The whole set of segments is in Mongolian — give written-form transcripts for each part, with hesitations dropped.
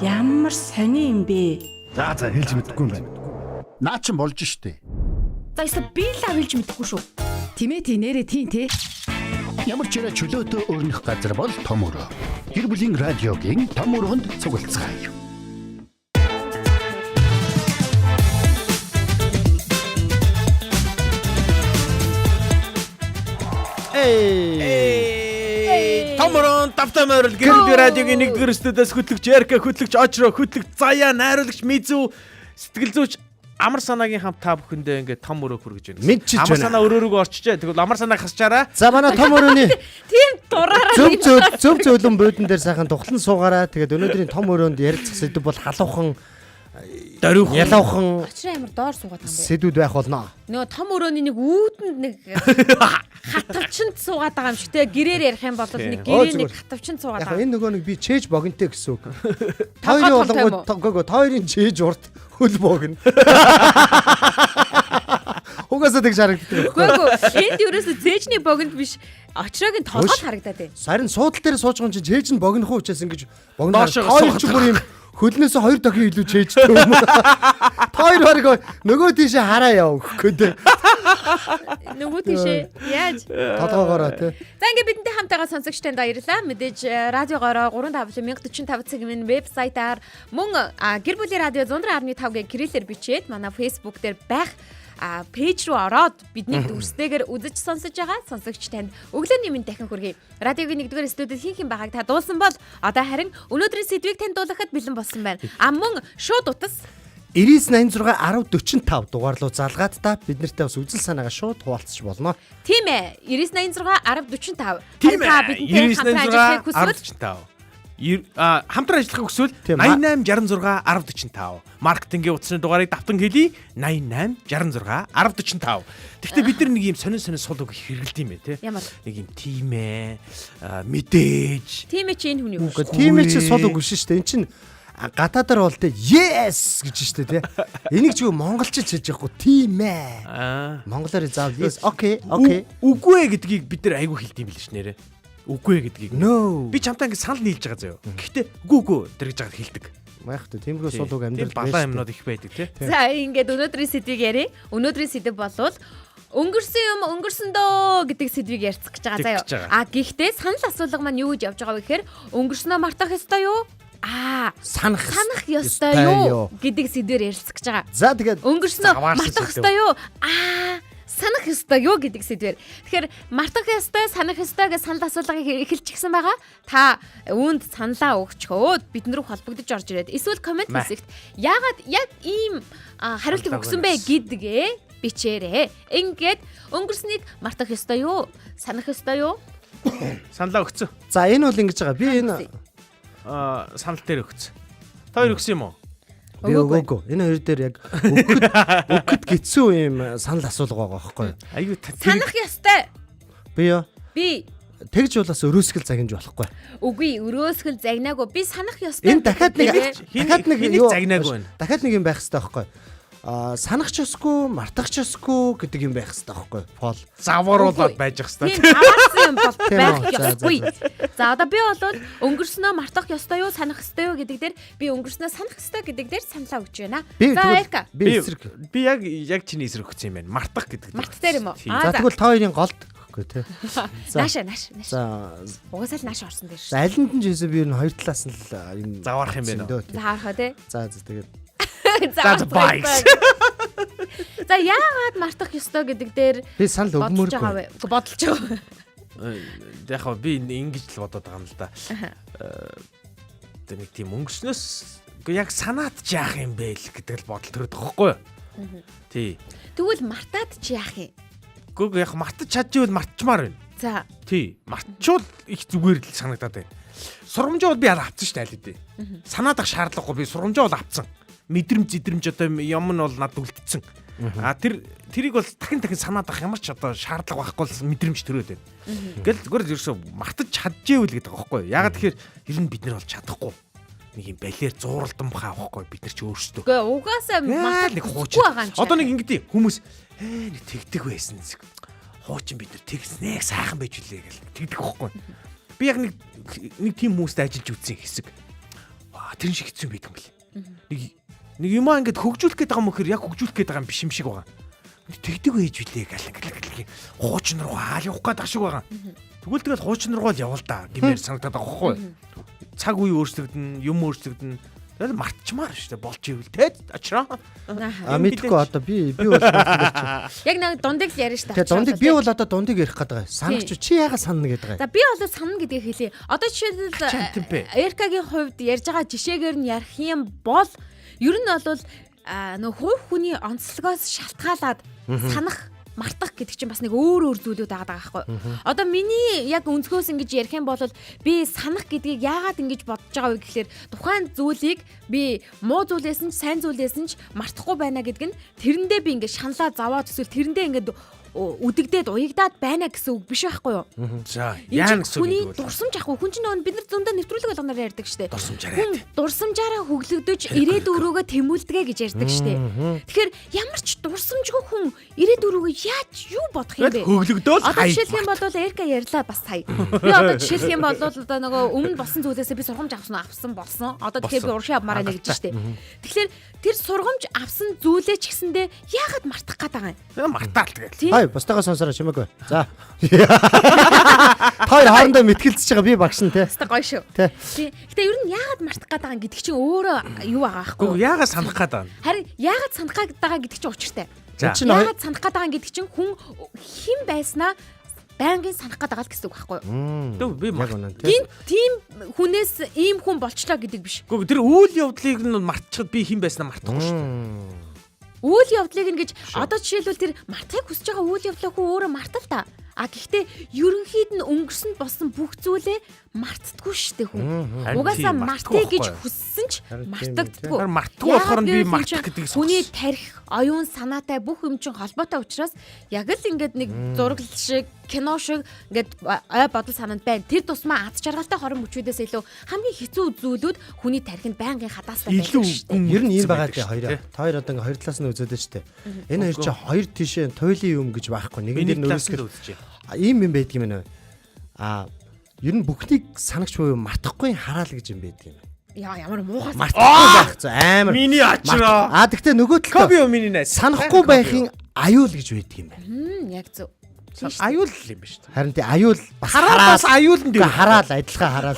Ямар сони юм бэ? За за хэлж мэдэхгүй юм байна. Наа чин болж штэ. За ёстой би л хэлж мэдэхгүй шүү. Тимээ тий нэрээ тий те. Ямар ч яриа чөлөөтөө өрнөх газар бол том өрөө. Гэр бүлийн радиогийн том өрөөнд цуглацгаая. Томрон тавтай морил гэр бүлийн радиогийн нэгдүгээр студиэс хөтлөгч Эрка, хөтлөгч Очро, хөтлөгч Заяа, найруулагч Мизүү, сэтгэл зүйч Амар санаагийн хамт та бүхэндээ ингээд том өрөө хүргэж байна. Мэдчилж Амар байна. санаа өрөөрөөгөө орчжээ. Тэгвэл амар санаа хасчаараа. За манай том өрөөний Тийм дураараа зөв зөв зөв зөвлөн буудан дээр сайхан тухлан суугаараа. Тэгээд өнөөдрийн том өрөөнд ярилцах сэдэв бол халуухан, Дөрвөн ялуухан Очроо амар доор суугаад байгаа юм бэ. сэдвүүд байх болно. Нөгөө том өрөөний нэг үүдэнд нэг хатавчинд суугаад байгаа юм шиг те гэрээр ярих юм бол нэг Оо, гэрээ нэг зүгээр. хатавчинд суугаад Яг байгаа. энэ нөгөө нэг би чээж богинтой гэсэн үг. Та Толгой хоёрын томтой юм болонгууд гоо та хоёрын чээж урт хөл богино. Угаасаа тэгж харагддаг. Үгүй ээ. Энд ерөөсө зээжний богинд биш очроогийн толгойд Хөш. харагдаад байна. Харин суудал дээр сууж байгаа юм чи чээж нь богино хуу учраас ингэж богино Доошоо хоёр ч бүр юм хөлнөөсөө хоёр дахин илүү чээжтэй юм. Та хоёр бараг нөгөө тийшээ хараа яв гэхгүй те. Нөгөө тийшээ яаж? Толгоогоороо те. За ингээд бидэнтэй хамтайгаа сонсогч танд баярлалаа. Мэдээж радиогоороо 3 1045 цаг минь вебсайтаар мөн гэр бүлийн радио 106.5 гэ кириллээр бичээд манай Facebook дээр байх пэйж рүү ороод бидний дүрснээгээр үзэж сонсож байгаа сонсогч танд өглөөний минь дахин хүргэе. Радиогийн нэгдүгээр студид хин хин байгааг та дуулсан бол одоо харин өнөөдрийн сэдвийг танд дуулахад бэлэн болсон байна. А мөн шууд утас 9986 1045 дугаар руу залгаад та бид нартай бас үзэл санаагаа шууд хуваалцаж болно. Тийм ээ 9986 1045. Тийм Харин та ээ. бидэнтэй хамтран ажиллахыг хүсвэл 1045. Хамтран ажиллахыг хүсвэл Тийм, 8866 1045. Маркетингийн утасны дугаарыг давтан хэлье 88 66 1045. Гэхдээ бид нар нэг юм сонин сонин сул үг хэрэгэлдэг юм байна те. Ямар? Нэг юм тийм ээ, мэдээж. Тийм ээ чи энэ хүний үг. Үгүй тийм ээ чи сул үг биш шүү дээ. Эн чин гадаадаар бол те yes гэж шүү дээ те. Энийг ч үгүй монголчилж хэлж яахгүй тийм ээ. Аа. Монголоор заавал yes okay okay Үгүй ээ гэдгийг бид нар айгүй хэлдэг юм билээ ш нэрээ. Үгүй ээ гэдгийг. no. Би чамтай ингэ санал нийлж байгаа заяо. Гэхдээ үгүй үгүй тэр гэж жагаад хэлдэг. Майх тэ тиймэрхүү сул үг Тийм амьдрал балаа юмнууд их байдаг тий. За ингээд өнөөдрийн сэдвийг ярив. Өнөөдрийн сэдэв болвол өнгөрсөн юм өнгөрсөн дөө гэдэг сэдвийг ярьцах гэж байгаа Тэгж заяа. байгаа. А гэхдээ санал асуулга маань юу гэж явж байгаа вэ гэхээр өнгөрснөө мартах ёстой юу? Аа санах санах ёстой юу гэдэг сэдвээр ярилцах гэж байгаа. За тэгээд Өнгөрснөө Заваарсан мартах сэдэв. ёстой юу? Аа санах ёстой юу гэдэг сэдвээр. Тэгэхээр мартах ёстой, санах ёстой гэж санал асуулгыг эхэлчихсэн байгаа. Та үүнд саналаа өгчхөөд бид нар холбогдож орж ирээд эсвэл комент Мэ. хэсэгт яагаад яг ийм хариултыг Саналаа өгсөн бэ өгнө. гэдгээ бичээрэй. Ингээд өнгөрснийг мартах ёстой юу? Санах ёстой юу? Саналаа өгцөн. за энэ бол ингэж байгаа. Би энэ Аа санал дээр өгцөн. Та хоёр өгсөн юм уу? би өгөөгүй. Энэ хоёр дээр яг өгөхөд өгөхөд гिचүү юм санал асуулга байгаа байхгүй юу? Айгүй та- тэр- Санах ёстой. Би юу? Би Тэгж бол бас өрөөсгөл загнаж болохгүй. үгүй өрөөсгөл загнаагүй. Би санах ёстой. Энэ дахиад нэг гэдэг дахиад нэг хэнийг юу загнаагүй байна? Дахиад нэг юм байх хэрэгтэй байхгүй юу? Аа санах ч ёсгүй, мартах ч ёсгүй гэдэг юм байх хэрэгтэй байхгүй юу? Пол. Завааруулад Үгүй. байж ах хэвээр. Тийм заваарсан юм бол Тийм байх үү? За, за, ёсгүй. За одоо би бол өнгөрснөө мартах ёстой юу, санах ёстой юу гэдэг дээр би өнгөрснөө санах ёстой гэдэг дээр саналаа өгч байна. Би За тэгвэл Эрка. би эсрэг. Би яг яг чиний эсрэг өгсөн юм байна. Мартах гэдэг. дээр. Март дээр юм уу? Тийм. Аа, За за. тэгвэл та хоёрын голд гэхгүй те. За. Нааша нааш нааш. За Угаасаа л нааш орсон дээр за, шүү. алинд нь ч хийсэн би ер нь хоёр талаас нь л юм Заваарах юм байна уу? дөө, тий. За харах тий. За за тэгээд За За, бай. За яагаад мартах ёстой гэдэг дээр би санал бодолж байгаа өгмөөргүй. вэ? Үгүй, Бодолж байгаа. Яг хаа би ингэж л бодоод байгаа юм л да. Тэр нэг тийм өнгөрснөөс үгүй яг санаат ч яах юм бэ л гэдэг л бодол төрөд байгаа байхгүй юу? Тий. Тэгвэл мартаад чи яах юм? Үгүй яг мартаж чадчихвал мартчмаар байна. За Тий. Мартчвал их зүгээр л санагдаад байна. Сургамжаа бол би авцсан шүү дээ аль хэдийн. Санаадах шаардлагагүй би сургамжаа бол авцсан. Мэдрэмж зэдрэмж одоо юм нь бол надад үлдсэн. А тэр тэрийг бол дахин дахин санаадах ямар ч одоо шаардлага байхгүй л мэдрэмж төрөөд байна. Ингээл зүгээр л ерөөсөө мартаж чадчихэвэл гэдэг байгаа байхгүй юу? Ягаад тэгэхээр ер нь бид нар бол чадахгүй. Нэг юм балиар зууралдан бахаа байхгүй бид нар ч өөрсдөө. үгүй угаасаа мартах нэг хуучин. байгаа юм чи. Одоо нэг ингэдэй хүмүүс нэг тэгдэг байсан зэг. Хуучин бид нар тэгснэ сайхан байж үлээ гэл тэгдэг байхгүй. Би яг нэг нэг тийм хүмүүстэй ажиллаж үзсэн хэсэг. Тэр шиг хэцүү юм байдаг юм бэл. Нэг нэг юмаа ингээд хөгжүүлэх гээд байгаа юм гэхээр яг хөгжүүлэх гээд байгаа юм биш юм шиг байгаа. Тэгдэг ээж билээ гал ингээд хуучин руу хаал явах гээд ах шиг байгаа. Тэгвэл тэгэл хуучин руу л явал да гэмээр санагдаад байгаа байхгүй юу? Цаг үе өөрчлөгдөн, юм өөрчлөгдөн. Тэгэл мартчмаар шүү дээ. Болж ивэл те очроо. А мэдхгүй одоо би би бол Яг нэг дундыг л ярина шүү дээ. Тэгээ дундыг би бол одоо дундыг ярих гээд байгаа. Санах чи яагаад санана гэдэг байгаа. За би бол санана гэдгийг хэлье. Одоо жишээлбэл Эркагийн хувьд ярьж байгаа жишээгээр нь ярих юм бол ер нь бол нөх хувь хүний онцлогоос шалтгаалаад санах мартах гэдэг чинь бас нэг өөр өөр зүйлүүд байгаа байхгүй. Одоо миний яг өнцгөөс ингэж ярих юм бол би санах гэдгийг яагаад ингэж бодож байгаа вэ гэхлээр тухайн зүйлийг би муу зүйлээс нь сайн зүйлээс нь мартахгүй байна гэдг нь тэрэндээ би ингэж шаналаа заваад эсвэл тэрэндээ ингэж үдэгдээд уягдаад байна гэсэн үг биш байхгүй юу? За, яа гэсэн үг вэ? Хүний дурсамж ахгүй. Хүн чинь нөгөө бид нар зөндөө нэвтрүүлэг болгоноор ярьдаг штэ. Дурсамжаараа. Хүн дурсамжаараа хөглөгдөж ирээдүй рүүгээ тэмүүлдэгэ гэж ярьдаг штэ. Тэгэхээр ямар ч дурсамжгүй хүн ирээдүй рүүгээ яаж юу бодох юм бэ? Хөглөгдөөл Одоо жишээлх юм бол Эрка ярьлаа бас сая. Би одоо жишээлх юм бол одоо нөгөө өмнө болсон зүйлээсээ би сургамж авсан болсон. Одоо тэгэхээр би уршаа авмаараа нэг гэж штэ. Тэгэхээр тэр сургамж авсан зүйлээ ч гэсэндээ яагаад мартах гээд байгаа юм? Мартаал тэгэл. Хай, бусдаагаа сонсороо чимээгүй. За. Та хоёр хоорондоо мэтгэлцэж байгаа би багш нь те. Хэвээ гоё шүү. Тий. Гэтэ ер нь яагаад мартах гээд байгаа гэдэг чинь өөрөө юу байгаа аахгүй. Үгүй яагаад санах гээд байгаа юм? Харин яагаад санах гээд байгаа гэдэг чинь учиртай. За. Яагаад санах гээд байгаа гэдэг чинь хүн хэн байснаа байнгын санах гээд байгаа л гэсэн үг байхгүй юу? Тэг би гинт тийм хүнээс ийм хүн болчлоо гэдэг биш. Үгүй тэр үйл явдлыг нь мартчихад би хэн байснаа мартахгүй шүү дээ. Үйл явдлыг нь гэж одоо жишээлбэл тэр мартахыг хүсэж байгаа үйл явдлаа хүн өөрөө мартал та. А гэхдээ ерөнхийд нь өнгөрсөнд болсон бүх зүйлээ мартдаггүй шүү дээ хүн. Угаасаа мартъя гэж хүссэн ч мартагддаггүй. Мартдаггүй болохоор нь би мартах гэдэг зүйл. Хүний тарих, оюун санаатай бүх юм чинь холбоотой учраас яг л ингээд нэг зураг шиг, кино шиг ингээд ой бодол санаанд байна. Тэр тусмаа аз жаргалтай хорон мөчүүдээс илүү хамгийн хэцүү зүйлүүд хүний тархинд байнгын хадаастай байдаг шүү дээ. Ер нь ийм байгаа тий хоёроо. Та хоёр одоо ингээд хоёр талаас нь үзээд шүү дээ. Энэ хоёр чи хоёр тишээ туйлын юм гэж байхгүй. Нэгэн дээр нөрөөсгөл үзчихэ. Ийм юм байдаг юм байна. Аа ер нь бүхнийг санагч буюу мартахгүй хараал гэж юм байдаг юм. Яа ямар муухай мартахгүй байх зөө амар. Миний ачраа. Аа тэгтээ нөгөө талд Коби миний найз. Санахгүй байхын аюул гэж байдаг юм байна. Яг зөв. Аюул юм биш үү? Харин тий аюул бас хараал бас аюул нь дээр хараал адилхан хараал.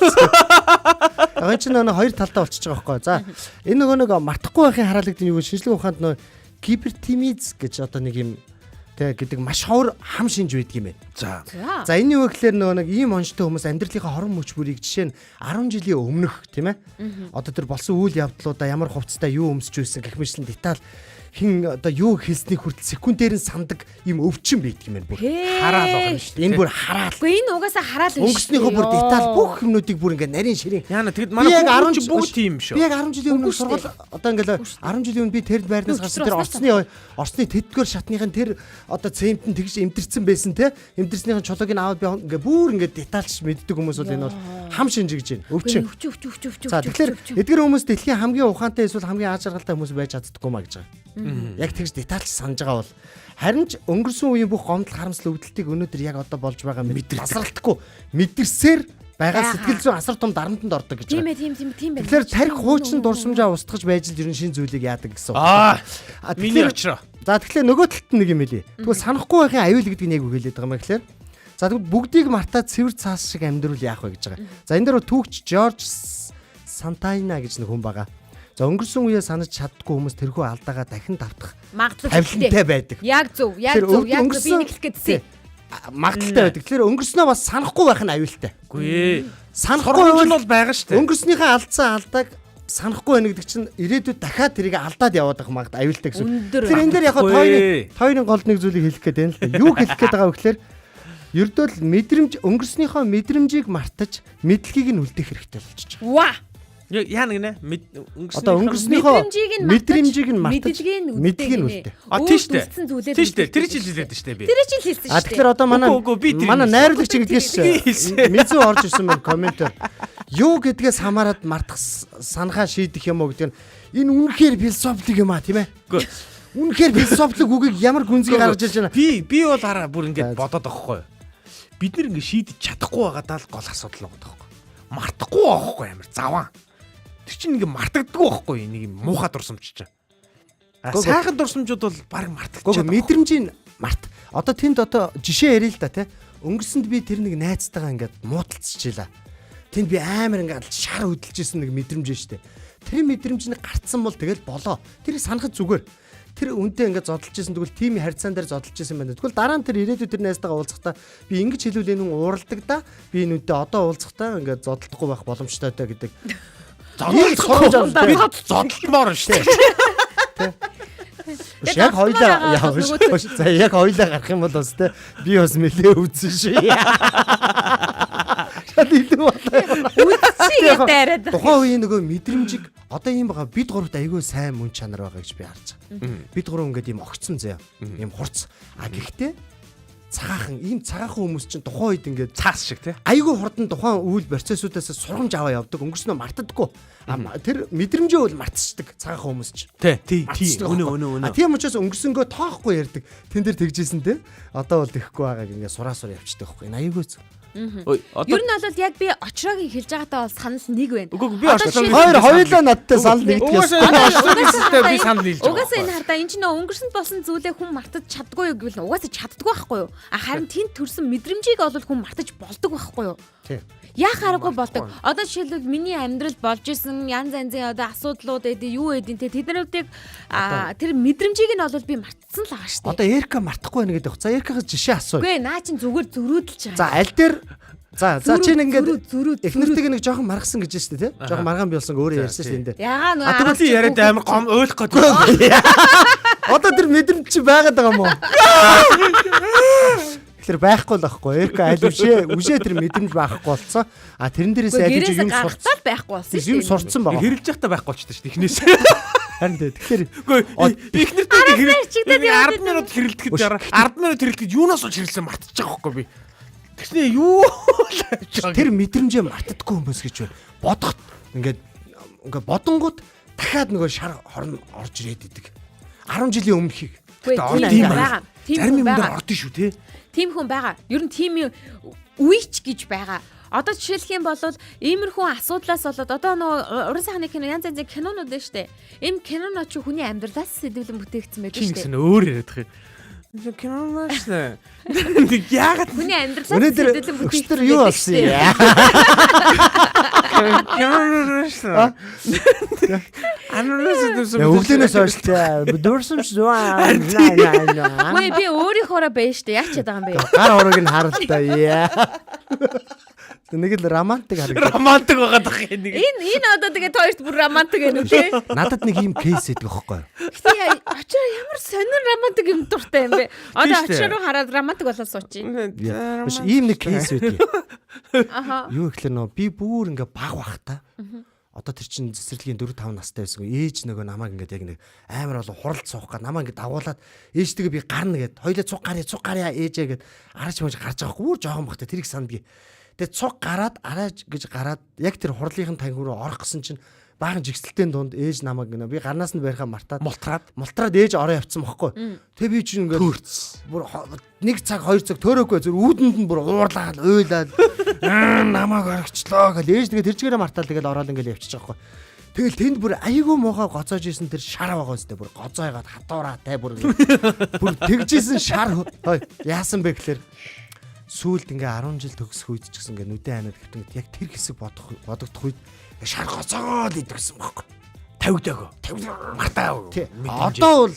Энэ чинь нөгөө хоёр талдаа болчихж байгаа байхгүй. За энэ нөгөө нэг мартахгүй байхын хараал гэдэг нь юу вэ? Шинжлэх ухаанд нөгөө гипертимиз гэж одоо нэг юм тэ гэдэг маш ховор хам шинж байдаг юм байна. За. За энэ юу гэхээр нөгөө нэг ийм онцтой хүмүүс амьдралынхаа хорон мөч бүрийг жишээ нь 10 жилийн өмнөх тийм ээ. Одоо тэр болсон үйл явдлуудаа ямар хувцастай юу өмсөж байсан гэх мэтлэн деталь хин одоо юу хэлснийг хүртэл секундээр нь сандаг ийм өвчин байдаг юм байна бүр. Хараал байгаа юм шүү дээ. Энэ бүр хараал. Үгүй энэ угаасаа хараал юм шүү. Өнгөснийхөө бүр деталь бүх юмнуудыг бүр ингээ нарийн ширийн. Яна тэгэд манай хүүхд чинь бүгд тийм шүү. Би яг 10 жилийн өмнө сургууль одоо ингээл 10 жилийн өмнө би тэр байрнаас гарсан тэр Оросны тэдгээр шатныхын тэр одоо цемент нь тэгж эмдэрсэн байсан те. Эмдэрснийхэн чулууг нь аваад би ингээ бүр ингээ детальч мэддэг хүмүүс бол энэ бол хам шинж гэж байна. Өвчин. За тэгэхээр эдгэр хүмүүс дэлхийн хамгийн ухаантай эсвэл хамгийн аз жаргалтай хүмүүс байж чаддаггүй маа гэж байгаа. Яг тэгж детальч санаж байгаа бол харин ч өнгөрсөн үеийн бүх гомдол харамсал өвдөлтийг өнөөдөр яг одоо болж байгаа мэдэрсэлтэхгүй мэдэрсээр байгаа сэтгэл зүйн асар том дарамтанд ордог гэж байна. Тийм ээ тийм байна. Тэгэхээр тарих хуучин дурсамжаа устгаж байж л ерөн шин зүйлийг яадаг гэсэн. Миний очроо. За тэгэхээр нөгөө талд нэг юм хэлье. Тэгвэл санахгүй байхын аюул гэдэг нь яг үг хэлээд байгаа юм а гэхээр за тэгвэл бүгдийг мартаад цэвэр цаас шиг амьдрал яах вэ гэж байгаа. За энэ дээр түүхч Жорж Сантайна гэж нэг хүн байгаа. За өнгөрсөн үеэ санаж чаддгүй хүмүүс тэрхүү алдаагаа дахин давтах магадлал тавилантай байдаг. Яг зөв, яг зөв, яг зөв би нэг хэлэх гэдсэн. Магадлалтай байдаг. Тэгэхээр өнгөрснөө бас санахгүй байх нь аюултай. Үгүй ээ. Санахгүй бол байгаа шүү дээ. Өнгөрснийхээ алдсан алдааг санахгүй байна гэдэг чинь ирээдүйд дахиад тэрийг алдаад яваад байх магад аюултай гэсэн. Тэгэхээр энэ дээр яг тойрын гол нэг зүйлийг хэлэх гээд байна л да. Юу хэлэх гээд байгаа вэ гэхээр ердөө л мэдрэмж өнгөрснийхөө мэдрэмжийг мартаж мэдлэгийг нь үлдээх хэрэгтэй болчихж байгаа. Ваа. Яа нэг нэ одоо өнгөрснийхөө мэдрэмжийг нь мартаж мэдлэгийг нь үлдээ. А тийш дээ. Тийш дээ. Тэр чинь хэлээд штэ би. Тэр чинь хэлсэн штэ. А тэгэхээр одоо манай найруулагч гэдгээс мэдзүү орж ирсэн байна комментээр. Юу гэдгээс хамаарат мартах санахаа шийдэх юм уу гэдэг нь энэ үнэхээр философик юм а тийм ээ. Үгүй. Үнэхээр философик үгийг ямар гүнзгий гаргаж ирж байна. Би бол хараа бүр ингэж бодоод байгаа хгүй. Бид нэр ингэ шийдэж чадахгүй байгаадаа л гол асуудал байгаа байхгүй. Мартахгүй байхгүй амар заван. Тэр чинь ингээ мартагддаггүй байхгүй нэг юм муухай дурсамж чинь. А Гүг. сайхан дурсамжууд бол баг мартагдчихад. Гүг мэдрэмжийн март. Одоо тэнд одоо жишээ ярил л да те. Өнгөрсөнд би тэр нэг найзтайгаа ингээд муудалцчихлаа. Тэнд би амар ингээд шар хөдөлж исэн нэг мэдрэмж нь штэ. Тэр мэдрэмж нь гарцсан бол тэгэл болоо. Тэрийг санахад зүгээр. Тэр үнтэй ингээд зодолж исэн тэгвэл тийм харьцаан дээр зодолж исэн байна. Тэгвэл дараа нь тэр ирээдүйд тэр найзтайгаа уулзахдаа би ингэж хэлвэл энэ хүн ууралдаг да. Би энэ үнтэй одоо уулзахдаа ингээд зодолдохгүй байх боломжтой даа гэдэг. Зодолдохгүй. Би зодолдмоор шүү дээ. Биш яг хоёлаа яа биш. Биш, За яг хоёлаа гарах юм бол бас те би бас нэлээ өвдсөн шүү. Шал илүү болоо. Үдчихээ дайраад. Тухайн үеийн нөгөө мэдрэмжийг одоо ийм байгаа бид гуравт айгүй сайн мөн чанар байгаа гэж би харж байгаа. Бид гурав ингээд ийм огцом заяа. Ийм хурц. А гэхдээ цагаахан ийм цагаахан хүмүүс чинь тухайн үед ингээд Цаас шиг тий. айгүй хурдан тухайн үйл процессуудаас сургамж аваа явдаг. Өнгөрснөө мартадаггүй. А тэр мэдрэмжээ бол мартчихдаг цагаахан хүмүүс чинь. Тий, тий, тий. Мартчихдаг Үнэ, байхгүй. үнэ, үнэ. А тийм учраас өнгөрсөнгөө тоохгүй ярьдаг. Тэн дээр тэгжсэн те. Одоо бол тэхгүй байгааг ингээ сураа сур явчихдаг байхгүй. Энэ аюулгүй зү. Ой, одоо Ер нь бол яг би очроогийн хэлж байгаатай бол санал нэг байна. Үгүй би Одоо очроо- жишээ- Хоёр хоёулаа надтай санал нэгдэх Угаасаа ёстой. энэ очроогийн хэлсэнтэй би санал нийлж байгаа. Угаасаа энэ хардаа энэ чинь нөө өнгөрсөнд болсон зүйлээ хүн мартаж чаддгүй юу гэвэл угаасаа чаддгүй байхгүй юу? А харин тэнд төрсэн мэдрэмжийг бол хүн мартаж болдог байхгүй юу? Тий. Яах аргагүй болдог. Одоо жишээлбэл миний амьдрал болж исэн янз янзын одоо асуудлууд эдээ юу эдийн те тэднэрүүдийг тэр мэдрэмжийг нь бол би мартсан л байгаа шүү дээ. Одоо Эрка мартахгүй байна гэдэг. За Эркагаас жишээ асуу. Үгүй ээ, наа чин зүгээр зөрүүдлж байгаа. За аль дээр За за чи нэг ингээд зөрүү эхнэртэйг нэг жоохон маргасан гэж байна шүү дээ тий. Жоохон маргаан би болсон өөрөө ярьсан шүү дээ энэ дээр. Ягаа нөгөө А, тэгвэл Би яриад амар гом ойлгох гээд. Одоо тэр мэдрэмж чи байгаад байгаа юм уу? Тэгэхээр байхгүй л байхгүй. Эрка аль үшээ үшээ тэр мэдрэмж байхгүй болцсон. А тэрэн дээрээс аль үшээ гэрээсээ юм сурцсан. гаргацаал байхгүй болсон шүү Юм дээ. сурцсан байгаа. Хэрэлж байхдаа байхгүй болчихсон шүү дээ эхнээс. Харин тий. Тэгэхээр Үгүй эхнэртэй чигтээд яваад хэрэл 10 минут хэрэлдэхэд 10 минут хэрэлдэхэд юунаас болж хэрэлсэн мартчих байгаа байхгүй би. Тэгснэ юу л авч байгаа. тэр мэдрэмжээ мартдаггүй хүмүүс гэж байна. Бодоход ингээд ингээд бодонгууд дахиад нөгөө шар хорн орж ирээд идэг. 10 жилийн өмнөхийг. Үгүй Гэтэ тийм орд юм байгаа. Тийм Зарим хүн юм дээр байгаа. ордон шүү те. Тийм хүн байгаа. Ер нь тийм үеч гэж байгаа. Одоо жишээлх юм бол иймэрхүү асуудлаас болоод одоо нөгөө уран сайхны кино янз янзын кинонууд байна штэ. Ийм киноноо чи хүний амьдралаас сэдвлэн бүтээгдсэн байдаг Чи штэ. нэгсэн өөр яриад их юм. Кино шүү. Тэг яагаад Хүний амьдралаас Өнөөдөр сэдвлэн өчтөр бүтээгдсэн юу байдаг болсон штэ. юм? кино шүү. Анаас Яа, Өглөөнөөс хойш тий. Дурсамж зү. Үгүй би өөрийнхоороо байна штэ. Яач чадаа юм бэ? Гар ураг нь харалтай. Яа. Нэг л романтик харагдав. романтик байгаад ах юм нэг. Энэ энэ одоо тэгээд хоёрт бүр романтик юм үү те? Надад нэг ийм кейс өгдөг байхгүй юу? Гэтэ очроо ямар сонин романтик юм дуртай юм бэ? Одоо Тийм штэ. очроо руу хараад романтик болоод суучих. Биш ийм нэг кейс өгдөг. Аха. Юу гэхлээр нөө би бүр ингээ баг бах та. Одоо тэр чин цэцэрлэгийн 4 5 настай байсан. Ээж нөгөө намайг ингээд яг нэг амар олон хуралд суух гад намайг ингээд дагуулад ээжтэйгээ би гарна гэд хоёлаа цуг гарья цуг гарья ээжээ гэд араач мэж гарч байгаа хгүй бүр жоохон бахта тэрийг сандгийг. Тэгээ цуг гараад араач гэж гараад яг тэр хурлынхын танхим руу орох гэсэн чинь баахан жигсэлтийн дунд ээж намайг гинэ би гарнаас нь барихаа мартаад Мултраад мултраад ээж ороо явцсан бохгүй. Тэгээ би чинь ингээд бүр нэг цаг хоёр цаг төөрөөгүй зүр үүдэнд нь бүр уурлаад уйлаад намайг орогчлоо гэл ээж тэгээд тэр чигээрээ мартаал тэгэл ороод ингээл явчих жоохоо. Тэгэл тэнд бүр айгүй муухай гоцоож исэн тэр шар байгаа үстэй бүр гоцоогоод хатуураатай бүр ингээд бүр тэгжсэн шар хой яасан бэ гэхлээр сүүлд ингээ 10 жил төгсөх үед ч гэсэн ингээ нүдэн ханаад хэвтэнгэт яг тэр хэсэг бодох бодогдох үед шар гоцоогоод идэгсэн байхгүй. тавигдаагүй. Мартаа. Тий. Одоо бол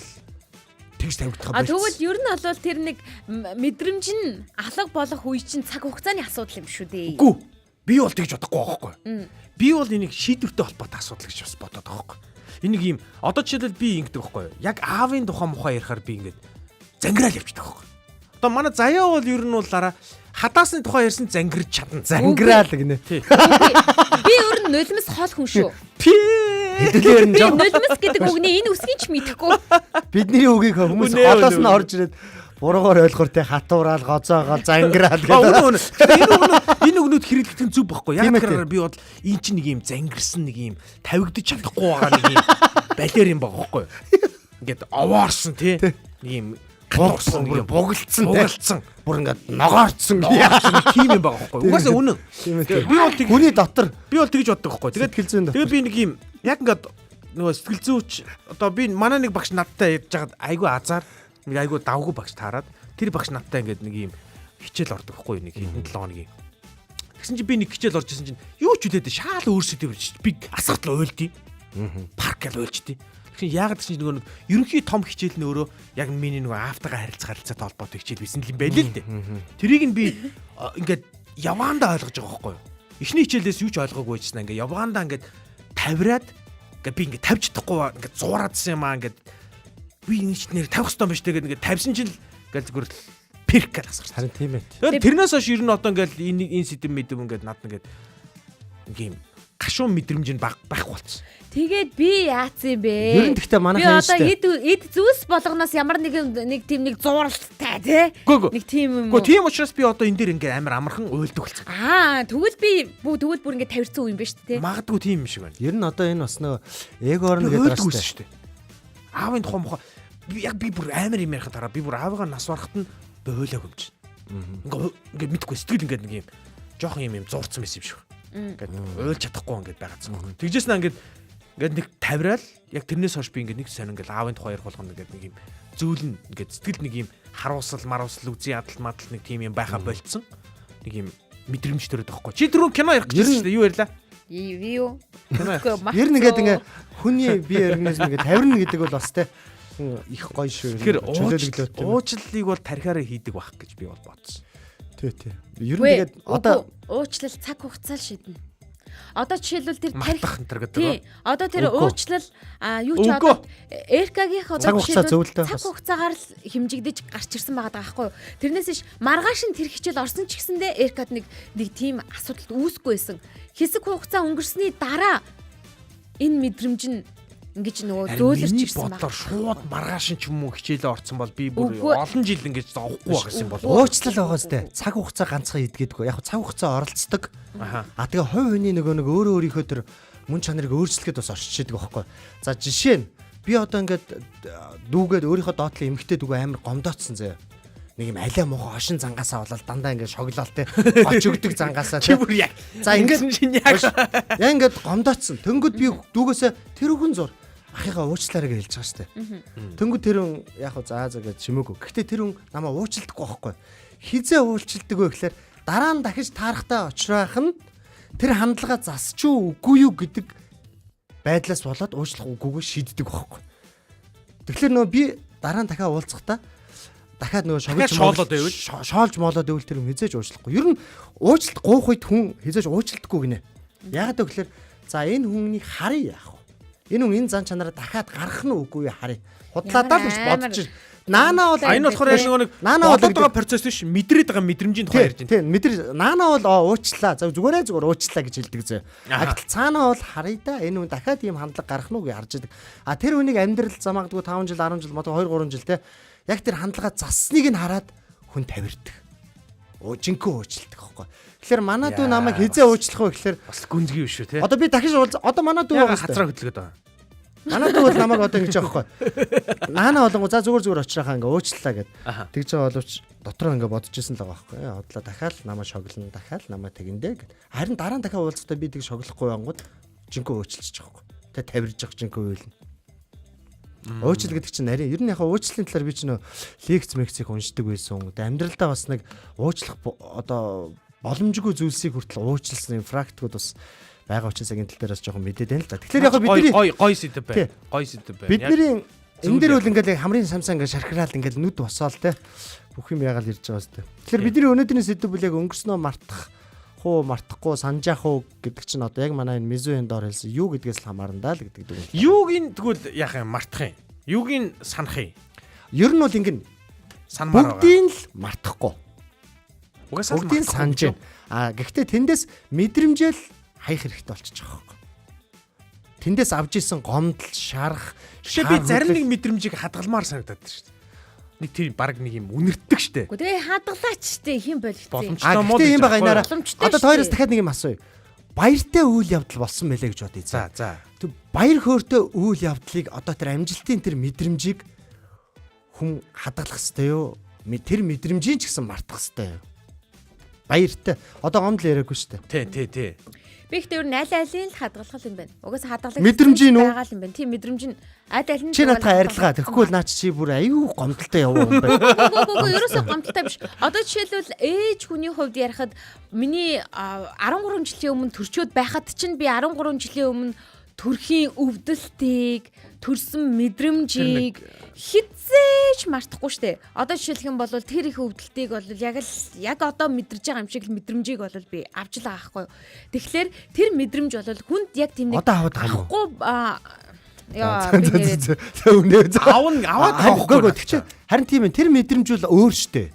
тэгж тавигдах А тэгвэл ер нь бол тэр нэг мэдрэмж нь алга болох үе чинь цаг хугацааны асуудал юм шүү дээ. Үгүй. Би бол тэгж бодохгүй байхгүй. Би бол энийг шийдвэртэй холбоотой асуудал гэж бас бодоод байгаа байхгүй. Энийг ийм одоо жишээлбэл би ингэдэг байхгүй юу? Яг аавын тухай мухай ярихаар би ингээд зангираал явчихдаг байхгүй. Одоо манай заяа бол ер нь бол араа хадаасны тухай ярьсан зангирч чадна. Зангираал гинэ. Би ер нь нулимс хол хүн шүү. Пи. Хэдүүлээр нь Би жоо нулимс гэдэг үгний энэ үсгийг ч мэдэхгүй. бидний үгийг хүмүүс Үнэ, үнэ, холоос нь үнэ. орж ирээд буруугаар ойлгохоор те хатуураал гоцоогоол зангираал А гэдэг. үнэ үнэ. Энэ өгнө энэ өгнөд хэрэглэгдэх нь зүв байхгүй. Яг Тийм ээ, тэгэхээр би бол энэ чинь нэг юм зангирсан нэг юм тавигдаж чадахгүй байгаа нэг юм балер юм байгаа байхгүй. Ингээд овоорсон тий. Нэг юм Хатуурсан нэг юм. Бугалцсан. Бугалцсан. Бүр ингээд ногоорцсон. Тийм юм байгаа байхгүй. Угаасаа үнэн. Тийм ээ. Би бол тэг Хүний дотор би бол тэгж боддог байхгүй. Тэгээд Сэтгэл зүйн дотор. Тэгээд би нэг юм яг ингээд нөгөө сэтгэл зүйч одоо би манай нэг багш надтай ярьж байгаад айгүй азар нэг айгүй давгүй багш таарад тэр багш надтай ингээд нэг юм хичээл ордог байхгүй нэг хэдэн 7 хоногийн. Тэгсэн чинь би нэг хичээл орж исэн чинь юу ч үлээд шаал өөрсөд би асгатал уйлдیں۔ Парк гэл уйлчдیں۔ Тэгсэн яагаад гэсэн чинь нөгөө нэг ерөнхий том хичээл нь өөрөө яг миний нөгөө аавтайгаа харилцах харилцаатай холбоотой хичээл байсан юм байл л дээ. Тэрийг нь би ингээд яваандаа ойлгож байгаа байхгүй юу? Эхний хичээлээс юу ч ойлгоогүй байжсан ингээд яваандаа ингээд тавираад ингээд би ингээд тавьж чадахгүй ингээд зуураадсан юм аа ингээд би энэ ч нэр тавих хэрэгтэй юм биш тэгээд ингээд тавьсан чинь л ингээд зүгээр л пирк гэж асгарсан. Харин тийм ээ. Тэгээд тэрнээс хойш ер нь одоо ингээд энэ энэ сэдэв мэдэв ингээд над ингээд ингээд юм гашуун мэдрэмж нь баг байхгүй болсон. Тэгээд би яатсан юм бэ? Ер нь гэхдээ Би манайхан одоо шүү дээ. эд эд зүйлс болгоноос ямар нэгэн нэг тийм нэг зууралтай тий. Гөө гөө. Нэг тийм юм. Гэхдээ тийм учраас би одоо энэ дээр ингээд амар амархан уйлдаг болсон. Аа, тэгвэл би бүх тэгвэл бүр ингэ тавирсан үе юм ба шүү дээ. Магадгүй тийм юм шиг байна. Ер нь одоо энэ бас нөгөө эгоор Би нь гэдэг уйлдаг байгаа байсан шүү шүү дээ. Аавын тухай мохоо би яг би бүр амар юм ярих дараа би бүр аавыгаа нас барахт нь би уйлаагүй юм чинь. Ингээ ингээ мэдгүй сэтгэл ингээд нэг юм жоохон юм юм зуурсан байсан юм шиг. Ингээд уйлж чадахгүй ингээд байгаадсан. Тэгжээс наа ингээд ингээд нэг тавираал яг тэрнээс хойш би ингээд нэг сонин ингээд аавын тухай ярих болгоно ингээд нэг юм зөөлн ингээд сэтгэл нэг юм харуусал маруусал үзий адал мадал нэг тийм юм байха болцсон. Нэг юм мэдрэмж төрөд байхгүй. Чи түрүүн кино ярих гэж шүү дээ. Юу ярьлаа? Ив юу? Кино ярих. дээ. Ер нь ингээд ингээ хүний бие организм ингээ тавирна гэдэг бол бас те их гоё шүү. Тэгэхээр Чөлөөлөглөөтэй. уучлалыг бол тархиараа хийдэг байх гэж би бол бодсон. Тий, тий. Ер нь тэгээд одоо уучлал цаг хугацаа л шийднэ. Одоо жишээлбэл тэр тарих Мартах энэ төр гэдэг. Тий. Одоо тэр Үгүй. уучлал юу ч Үгүй. одоо Эркагийнх одоо Цаг хугацаа жишээлбэл зөвлөлтөө цаг бас. хугацаагаар л хэмжигдэж гарч ирсэн байгаа даахгүй юу. Тэрнээс иш маргааш нь тэр хичээл орсон ч гэсэндээ Эркад нэг нэг тийм асуудалд үүсэхгүй байсан. Хэсэг хугацаа өнгөрсний дараа энэ мэдрэмж нь ингэж нөгөө зөөлөрч Миний ирсэн байна. бодлоор шууд маргааш нь ч юм уу хичээлээ орцсон бол би бүр Үгүй. олон жил ингэж зовхгүй байх гэсэн болов. уучлал байгаа зү цаг хугацаа ганцхан идгээдэггүй. Яг цаг хугацаа оролцдог. Аха. А тэгээ хувь хүний нөгөө нэг өөрөө өөрийнхөө тэр мөн чанарыг өөрчлөхөд бас орчиж идэг байхгүй. За жишээ нь би одоо ингээд дүүгээд өөрийнхөө доотлын эмэгтэй дүүгээ амар гомдоцсон заяа. Нэг юм алиа муухай хошин зангаасаа болол дандаа ингээд шоглоол те. Гоч өгдөг зангаасаа Чи те. бүр яг. За ингээд Ингэсэн чинь яг. Яг ингээд гомдоцсон. Тэнгүүд би дүүгээсээ тэр хүн зур ахыгаа уучлаарай гэж хэлж байгаа штэ. Тэнгүүд тэр хүн яг хөө заа заа гэж чимээгүй. Гэхдээ тэр хүн намаа уучлдаггүй байхгүй. Хизээ уучлдаг вэ гэхээр дараа нь дахиж таарахтаа очихрах нь тэр хандлага засч уу үгүй юу гэдэг байдлаас болоод уучлах үгүйг шийддэг байхгүй. Тэгэхээр нөө би дараа нь дахиад уулзахдаа дахиад нөгөө Дахиад шоглож шоолоод байвал? шоолж моолоод байвал тэр хүн хизээж уучлахгүй. Ер нь уучлалт гуйх үед хүн хизээж уучлдаггүй гинэ. Яагаад вэ гэхээр за энэ хүнийг харъя яах вэ? Энэ хүн энэ зан чанараа дахиад гарах нь үгүй юу харъя. Худлаадаа л гэж Ямар бодож ш. Наана бол А энэ болохоор яг нөгөө нэг Наана бол бодоод байгаа процесс биш мэдрээд байгаа мэдрэмжийн тухай ярьж байна. Тийм, мэдэр наана бол уучлаа. За зүгээрээ зүгээр уучлаа гэж хэлдэг зөө. А гэтэл цаанаа бол харъя да энэ хүн дахиад ийм хандлага гарах нь уу гэж харж идэг. А тэр хүнийг амьдрал замаагдгүй 5 жил, 10 жил, магадгүй 2 3 жил те. Яг тэр хандлага зассныг нь хараад хүн тавирдаг. Жинхэнэ уучлдаг байхгүй. Тэгэхээр манай дүү Яа, намайг хизээ уучлах вэ гэхээр Бас гүнзгий биш үү те. одоо би дахиж уулз одоо манай дүү Яга байгаа шүү дээ. хацраа хөдөлгöd байгаа. Манай дүү бол намайг одоо ингэж аахгүй. Наана болонгоо за зүгээр зүгээр очихаа ингээ уучлаа гэд. Аха. Тэгж байгаа боловч дотроо ингээ бодож исэн л байгаа байхгүй. Хотлоо дахиад намайг шоглоно, дахиад намайг тэгэндэ гэд. Харин дараа нь дахиад уулзахдаа би тэг шоглохгүй байнгут жинхэнэ уучлчих жоохгүй. Тэ тавирж явах жинхэнэ уйлна. Уучлал гэдэг чинь нарийн. Ер нь яхаа уучлалын талаар би ч нөө лекц мекцийг уншдаг байсан. Тэгээ амьдралдаа бас нэг уучлах одоо боломжгүй зүйлсийг хүртэл уучлсан юм практикууд бас байгаа учраас яг энэ тал дээр бас жоохон мэдээд байна л да. Тэгэхээр яг бидний гой гой сэдэв Тий. байна. Гой сэдэв байна. Бидний энэ дээр Зүйл бол ингээл хамрын самсаа ингээл шархраал ингээл нүд босоол те бүх юм ягаал ирж байгаа сте. Тэгэхээр бидний өнөөдрийн сэдэв бол яг өнгөрснөө мартах хуу мартахгүй санжаах уу гэдэг чинь одоо яг манай энэ мизуэн доор хэлсэн юу гэдгээс л хамаарна даа л гэдэг дүг. Юуг нь тэгвэл яах юм мартах юм? Юуг нь санах юм? Ер нь бол ингэн Санмаар байгаа. бүгдийг л мартахгүй. Угаасаа л Бүгдийг мартахгүй санаж гэж юу? байна. А гэхдээ тэндээс мэдрэмжэл хаях хэрэгтэй болчих жоох байхгүй. Тэндээс авч исэн гомдол, шарах, Жишээ би зарим нэг мэдрэмжийг хадгалмаар санагдаад байна шүү дээ. Нэг тийм баг нэг юм үнэртдэг шүү дээ. Үгүй тэгээ хадгалаач штэ хэн болигдсон. Боломжтой А муу гэхдээ гэж юм байгаа аахгүй юу? энараа. Боломжтой Одоо шүү тойроос дээ. дахиад нэг юм асууя. Баяртай үйл явдал болсон мэлээ гэж бодъё. За за. Тэг баяр хөөртэй үйл явдлыг одоо тэр амжилтын тэр мэдрэмжийг хүн хадгалах хэвээр юу? Тэр мэдрэмжийн ч гэсэн мартах хэвээр юу? Баяртай. Одоо гомдол яриаггүй шүү дээ. Тий, тий, тий. Би ихтэй ер нь аль алийг л хадгалах юм байна. Угаасаа хадгалах Мэдрэмжийн үү? байгаа юм байна. Тийм, мэдрэмж нь аль аль нь Чи наадхаа арилгаа. Тэгэхгүй бол наа чи бүр аюу гомдолтой явуу юм байна. Үгүй, ерөөсөө гомдолтой биш. Одоо жишээлбэл ээж хүний хувьд ярихад миний 13 жилийн өмнө төрчөөд байхад чинь би 13 жилийн өмнө төрхийн өвдөлтийг, төрсөн мэдрэмжийг хизээж мартахгүй штэ. Одоо жишээлх юм бол тэр их өвдөлтийг бол яг л яг одоо мэдэрж байгаа юм шиг л мэдрэмжийг бол би авч л байгаа байхгүй юу. Тэгэхээр тэр мэдрэмж бол хүнд яг тийм нэг Одоо аваад байгаа юм уу? авахгүй яа би нэрээ Үнэ. Аавн аваад байгаа Үгүй байхгүй. үгүй. Тэг харин тийм ээ. Тэр мэдрэмж бол өөр штэ.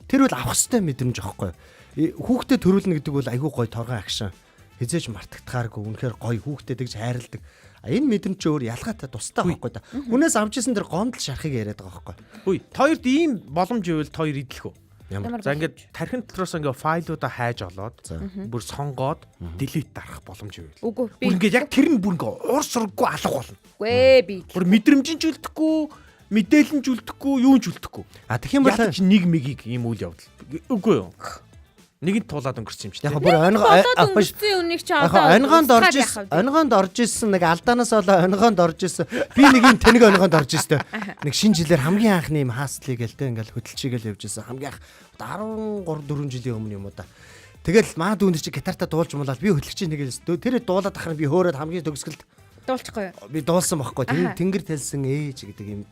Тэр бол авах хэвээр мэдрэмж аахгүй. Хүүхдэд төрүүлнэ гэдэг бол айгүй гой торгон агшин. Хизээж мартагдахааргүй үнэхээр гой хүүхдэд тэгж хайрладаг. А энэ мэдрэмж чи өөр ялгаатай тустай байхгүй да. Хүнээс авч исэн тэр гомдол шархыг яриад байгаа байхгүй. Хүй, тойрд ийм боломж ивэл тойр идэлх үү? Ямар? За ингээд тархин дотроос ингээд файлуудаа хайж олоод бүр сонгоод delete дарах боломж ивэл. Үгүй би Бүр ингээд яг тэр нь бүр ингээд уур сурггүй алга болно. үгүй би Бүр мэдрэмж нь ч үлдэхгүй, мэдээлэл нь ч үлдэхгүй, юу ч үлдэхгүй. А тэгэх юм бол Ядаж нэг мэгийг ийм үйл явдал. Үгүй юу? Нэгэнд тулаад өнгөрсөн юм чи. яг бүр онгоо болоод өнгөрсөн үнийг чи Яг одоо онгоонд орж устгаад исэн, яах вэ? онгоонд орж исэн нэг алдаанаас болоо онгоонд орж исэн. Би нэг юм тэнэг онгоонд орж исэн. Нэг шинэ жилээр хамгийн анхны юм хааслыг гээл те ингээл хөдөлчихгээл явж исэн. Хамгийн анх одоо 13 4 жилийн өмнө юм уу да. Тэгэл маа дүүнер чи гитартаа дуулж муулаад би хөдөлчих нэг л тэр дуулаад ахаар би хөөрөөд хамгийн төгсгөлд Дуулчихгүй юу? би дуулсан байхгүй. Тэр тэнгэр тэлсэн ээж гэдэг юм.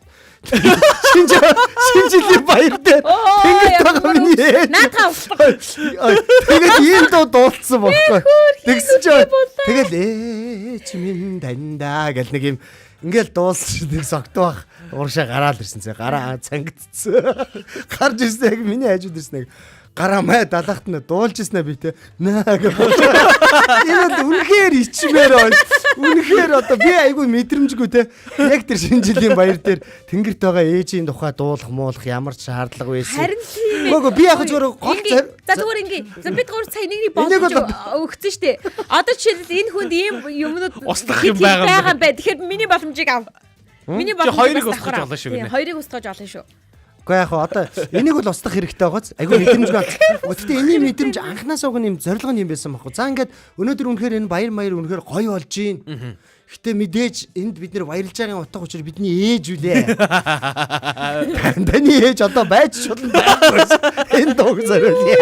Шинэ жилийн баяр дээр тэнгэр байгаа миний ээж. Наадхаа устгах. Тэгээд ийм дуу дуулсан байхгүй. Тэгсэн чи тэгэл ээж минь таньдаа гэл нэг юм ингээл дуулсан чи нэг согтуу бах урагшаа гараал ирсэн зэ гараа цангидсан. Гарч ирсэн яг миний хажууд ирсэн нэг гараа май далахт нь дуулж ирсэн би те наа гэх. Энэ бол үнэхээр ичмээр байна. Үнэхээр одоо би айгүй мэдрэмжгүй те. Яг тэр шинэ жилийн баяр дээр тэнгэрт байгаа ээжийн тухай дуулах муулах ямар ч шаардлага байсан. Харин тийм ээ. Үгүй би яг зүгээр гол Ингээ- За зүгээр ингээ. За бид гур сая нэг нэг Энийг боломж бол- өгсөн штэ. Одоо жишээлбэл энэ хүнд ийм юмнууд Устгах юм байгаа юм байгаа юм байна. Тэгэхээр миний боломжийг ав. Миний Чи боломжийг хоёрыг бас устгаж давхар ав. болно шүү Тийм, гинэ. Хоёрыг устгаж олно шүү. Үгүй яг хаа одоо энийг бол устгах хэрэгтэй байгааз айгүй мэдрэмжгүй. Гэхдээ энэний мэдрэмж анханасаа уг нь юм зорилго нь юм байсан байхгүй. За ингээд өнөөдөр үнэхээр энэ баяр маяр үнэхээр гоё болж гин. Гэтэ мэдээж энд бид нэр баярлж байгаагийн утга учир бидний ээж үлээ. Таны ээж одоо байж ч болно байхгүй. Энэ дууг зориулъя.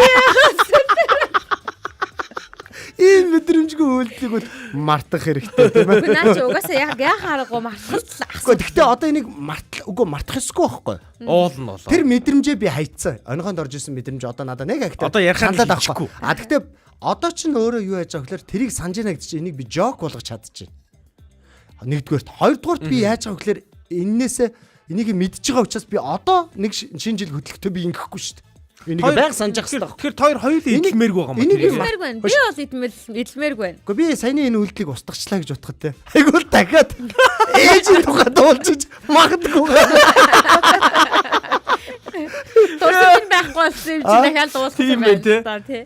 Ийм мэдрэмжгүй үйлдэлийг бол мартах хэрэгтэй тийм ээ. Үгүй наа чи угаасаа яг яах аргагүй мартах л Үгүй гэхдээ одоо энийг мартал үгүй мартах ёсгүй байхгүй. Уул нь болоо. Тэр мэдрэмжээ би хайцсан. Онгоонд орж исэн мэдрэмж одоо надад нэг агтай. Одоо ярихаар саналаад хичихгүй. авахгүй. А тэгтээ одоо ч н өөрөө юу яаж байгаа гэхээр тэрийг санаж яана гэдэг чинь энийг би жок болгож чадчихэв. Нэгдүгээрт, хоёрдугаарт би яаж байгаа гэхээр эннээсээ энийг мэдж байгаа учраас би одоо нэг шинэ жил хөдлөхдөө би ингэхгүй шүү дээ. Энийг байнга санаж явах хэрэгтэй. Тэгэхээр тоор хоёулаа Энийг- идэлмээргүй байгаа юм энийг тэрийг. Идэлмээргүй байна. Би бол идэлмээргүй байна. Гэхдээ би саяны энэ үйлдэлийг устгахчлаа гэж бодоход те. Айгуул дахиад ээжийн тухай дуулжиж магадгүй. Дурсамж нь байхгүй болсон юм чи дахиад дуулах Тийм юм байх, тий. байна. Тий.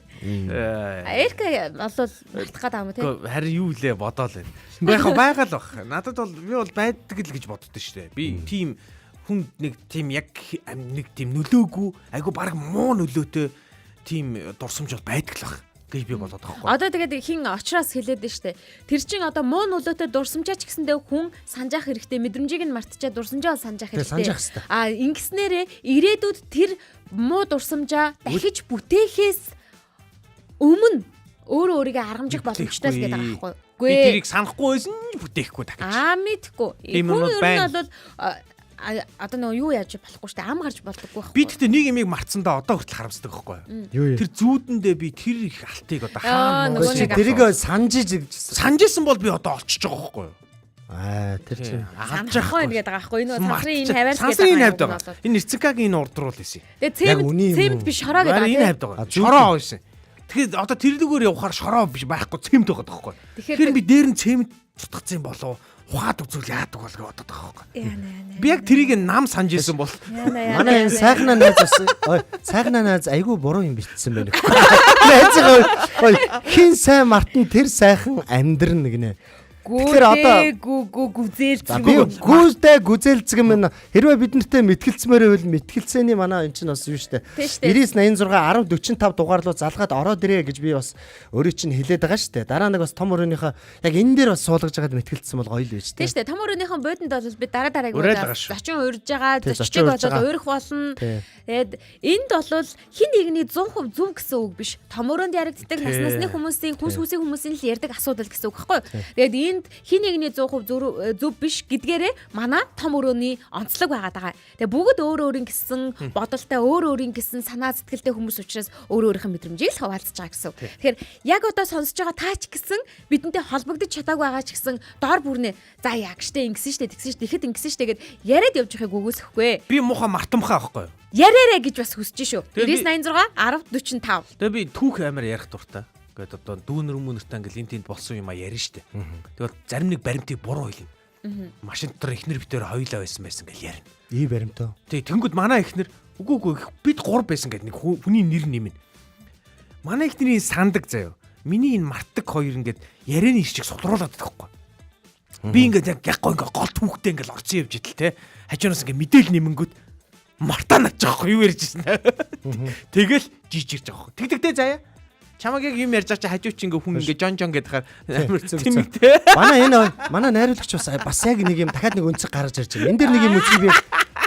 Эрка бол мартах гээд байгаа юм тий. Үгүй, харин юу лээ бодоол байна. Үгүй яг байгаа л бах. Надад бол би бол байдаг л гэж боддоо шүү дээ. Би тийм хүн нэг тийм яг нэг тийм нөлөөгүй айгу баг муу нөлөөтэй тийм дурсамж бол байдаг л бах гэж би бодоод байгаа байхгүй. Одоо тэгээд хин очроос хэлээд нь штэ. Тэр чин одоо муу нөлөөтэй дурсамжаа ч гэсэндээ хүн санжаах хэрэгтэй, мэдрэмжийг нь мартчихаа дурсамжаа бол санжаах Тий, хэрэгтэй. санжаах хэрэгтэй. А ингэснээрээ ирээдүйд тэр муу дурсамжаа дахиж бүтээхээс өмнө өөрөө өөрийгөө аргамжих боломжтой л гэдэг байгаа байхгүй юу? Би Үгүй. тэрийг санахгүй байсан ч бүтээхгүй дахиж. Аа мэдхгүй. Тийм Хүн юмнууд ер нь байна. бол одоо нөгөө юу яаж болохгүй штэ ам гарч болдоггүй байхгүй. Би тэгтээ нэг юмыг мартсандаа одоо хүртэл харамсдаг байхгүй юу? Юу юм? Тэр зүүдэндээ би тэр их алтыг одоо Аа, хаана нөгөө Чи нэг тэрийг санаж иж гэж. санаж исэн бол би одоо олчиж байгаа байхгүй юу? Аа тэр чинь. санахгүй байна гэдэг байгаа байхгүй юу? Энэ сансрын энэ хавиар Сансрын энэ хавьд байгаа. Энэ Эрцэнкагийн энэ урд руу л исэн. Тэгээ Яг цемент үний юм цемент уу? биш шороо гэдэг Харин энэ байгаа. хавьд байгаа. А, зүүд Шороо байсан. Тэгэхээр одоо тэрлүүгээр явахаар шороо биш байхгүй цемент байгаа байхгүй. Тэгэхээр Тэгэхээр би дээр нь цемент цутгацсан болов ухаад үзвэл яадаг бол гэж бодод байгаа байхгүй. Яна яна. Би яг тэрийг нам санаж исэн бол Яна яна. Манай энэ сайхнаа найз бас ой сайхнаа найз айгүй буруу юм бичсэн байна гэхгүй. Найзгаа ой хин сайн мартан тэр сайхан амьдрна гинэ. Тэгэхээр одоо Гү гү гүзээлцэн. би гүздэ гүзээлцэг минь хэрвээ бид нартэй мэтгэлцмээр байвал мэтгэлцээний манай эн чинь бас юу штэ. Тийм штэ. 99 86 10 45 дугаар руу залгаад ороод ирээ гэж би бас өөрөө чинь хэлээд байгаа штэ. Дараа нэг бас том өрөөнийхөө яг энэ дээр бас суулгаж байгаад мэтгэлцсэн бол гоё л байж Тийм тээ. шүү дээ. Том өрөөнийхэн бууданд бол би дараа дараагийн Уриал удаа байгаа шүү. зочин урьж байгаа, Тий, зочдыг зочин урьж болоод байгаа. уурах болно. Тий. Тэгээд энд бол хин нэгний 100% зөв гэсэн үг биш. Том өрөөнд яригддаг нас насны хүмүүсийн хүнс хүсийн хүмүүсийн л ярьдаг асуудал гэсэн үг байхгүй юу? Тэгээд энд хин нэгний 100% зөв биш гэдгээрээ манай том өрөөний онцлог байгаад байгаа. Тэгээд бүгд өөр өөрийн гэсэн бодолтой, өөр өөрийн гэсэн санаа сэтгэлтэй хүмүүс учраас өөр өөрийнх нь мэдрэмжийг л хаваалцж байгаа гэсэн үг. Тэгэхээр яг одоо сонсож байгаа таа ч гэсэн бидэнтэй холбогдож чадаагүй байгаа ч гэсэн дор бүрнээ за яг штэ ингэсэн штэ тэгсэн штэ ихэд ингэсэн штэ гэд яриад явж байхыг үгүйсэхгүй. Би муухай мартамхаа байхгүй юу? Яриарэ гэж бас хүсэж шүү. Тэгээ би- 9986 10 45. Тэгээ би түүх амар ярих дуртай. Ингээд одоо дүүнер хүмүүнэртэй ингээл энэ тэнд болсон юм а ярина штэ. Тэгэл зарим нэг баримтыг буруу хэлнэ. Машин дотор эхнэр битээр хоёулаа байсан байсан гэл ярина. И баримтаа. Тэг тэнгүүд манай эхнэр үгүй үгүй бид гур байсан гэд нэг хүний нэр нэмнэ. Манай эхнэрийн сандаг заяо. Миний энэ мартаг хоёр ингээд ярианы иш чиг сулруулад байдаг хгүй. Би ингээд яг яг гоо ингээд гол түүхтэй ингээд орцсон явж идэл те. Хажуунаас ингээд мэдээл нэмэнгүүт мартаа начих байхгүй юу ярьж ирсэн. Тэгэл жижигэрч байгаа хгүй. Тэгдэгтэй заяа. Чамаг яг юм ярьж байгаа чи хажуу чи ингээ хүн ингээ жон жон гэдэг хаар амар Зөв, тийм зөв. те. Манай энэ манай найруулагч бас бас яг нэг юм дахиад нэг өнцөг гаргаж ирж байна. Энэ дээр нэг юм өнцөг би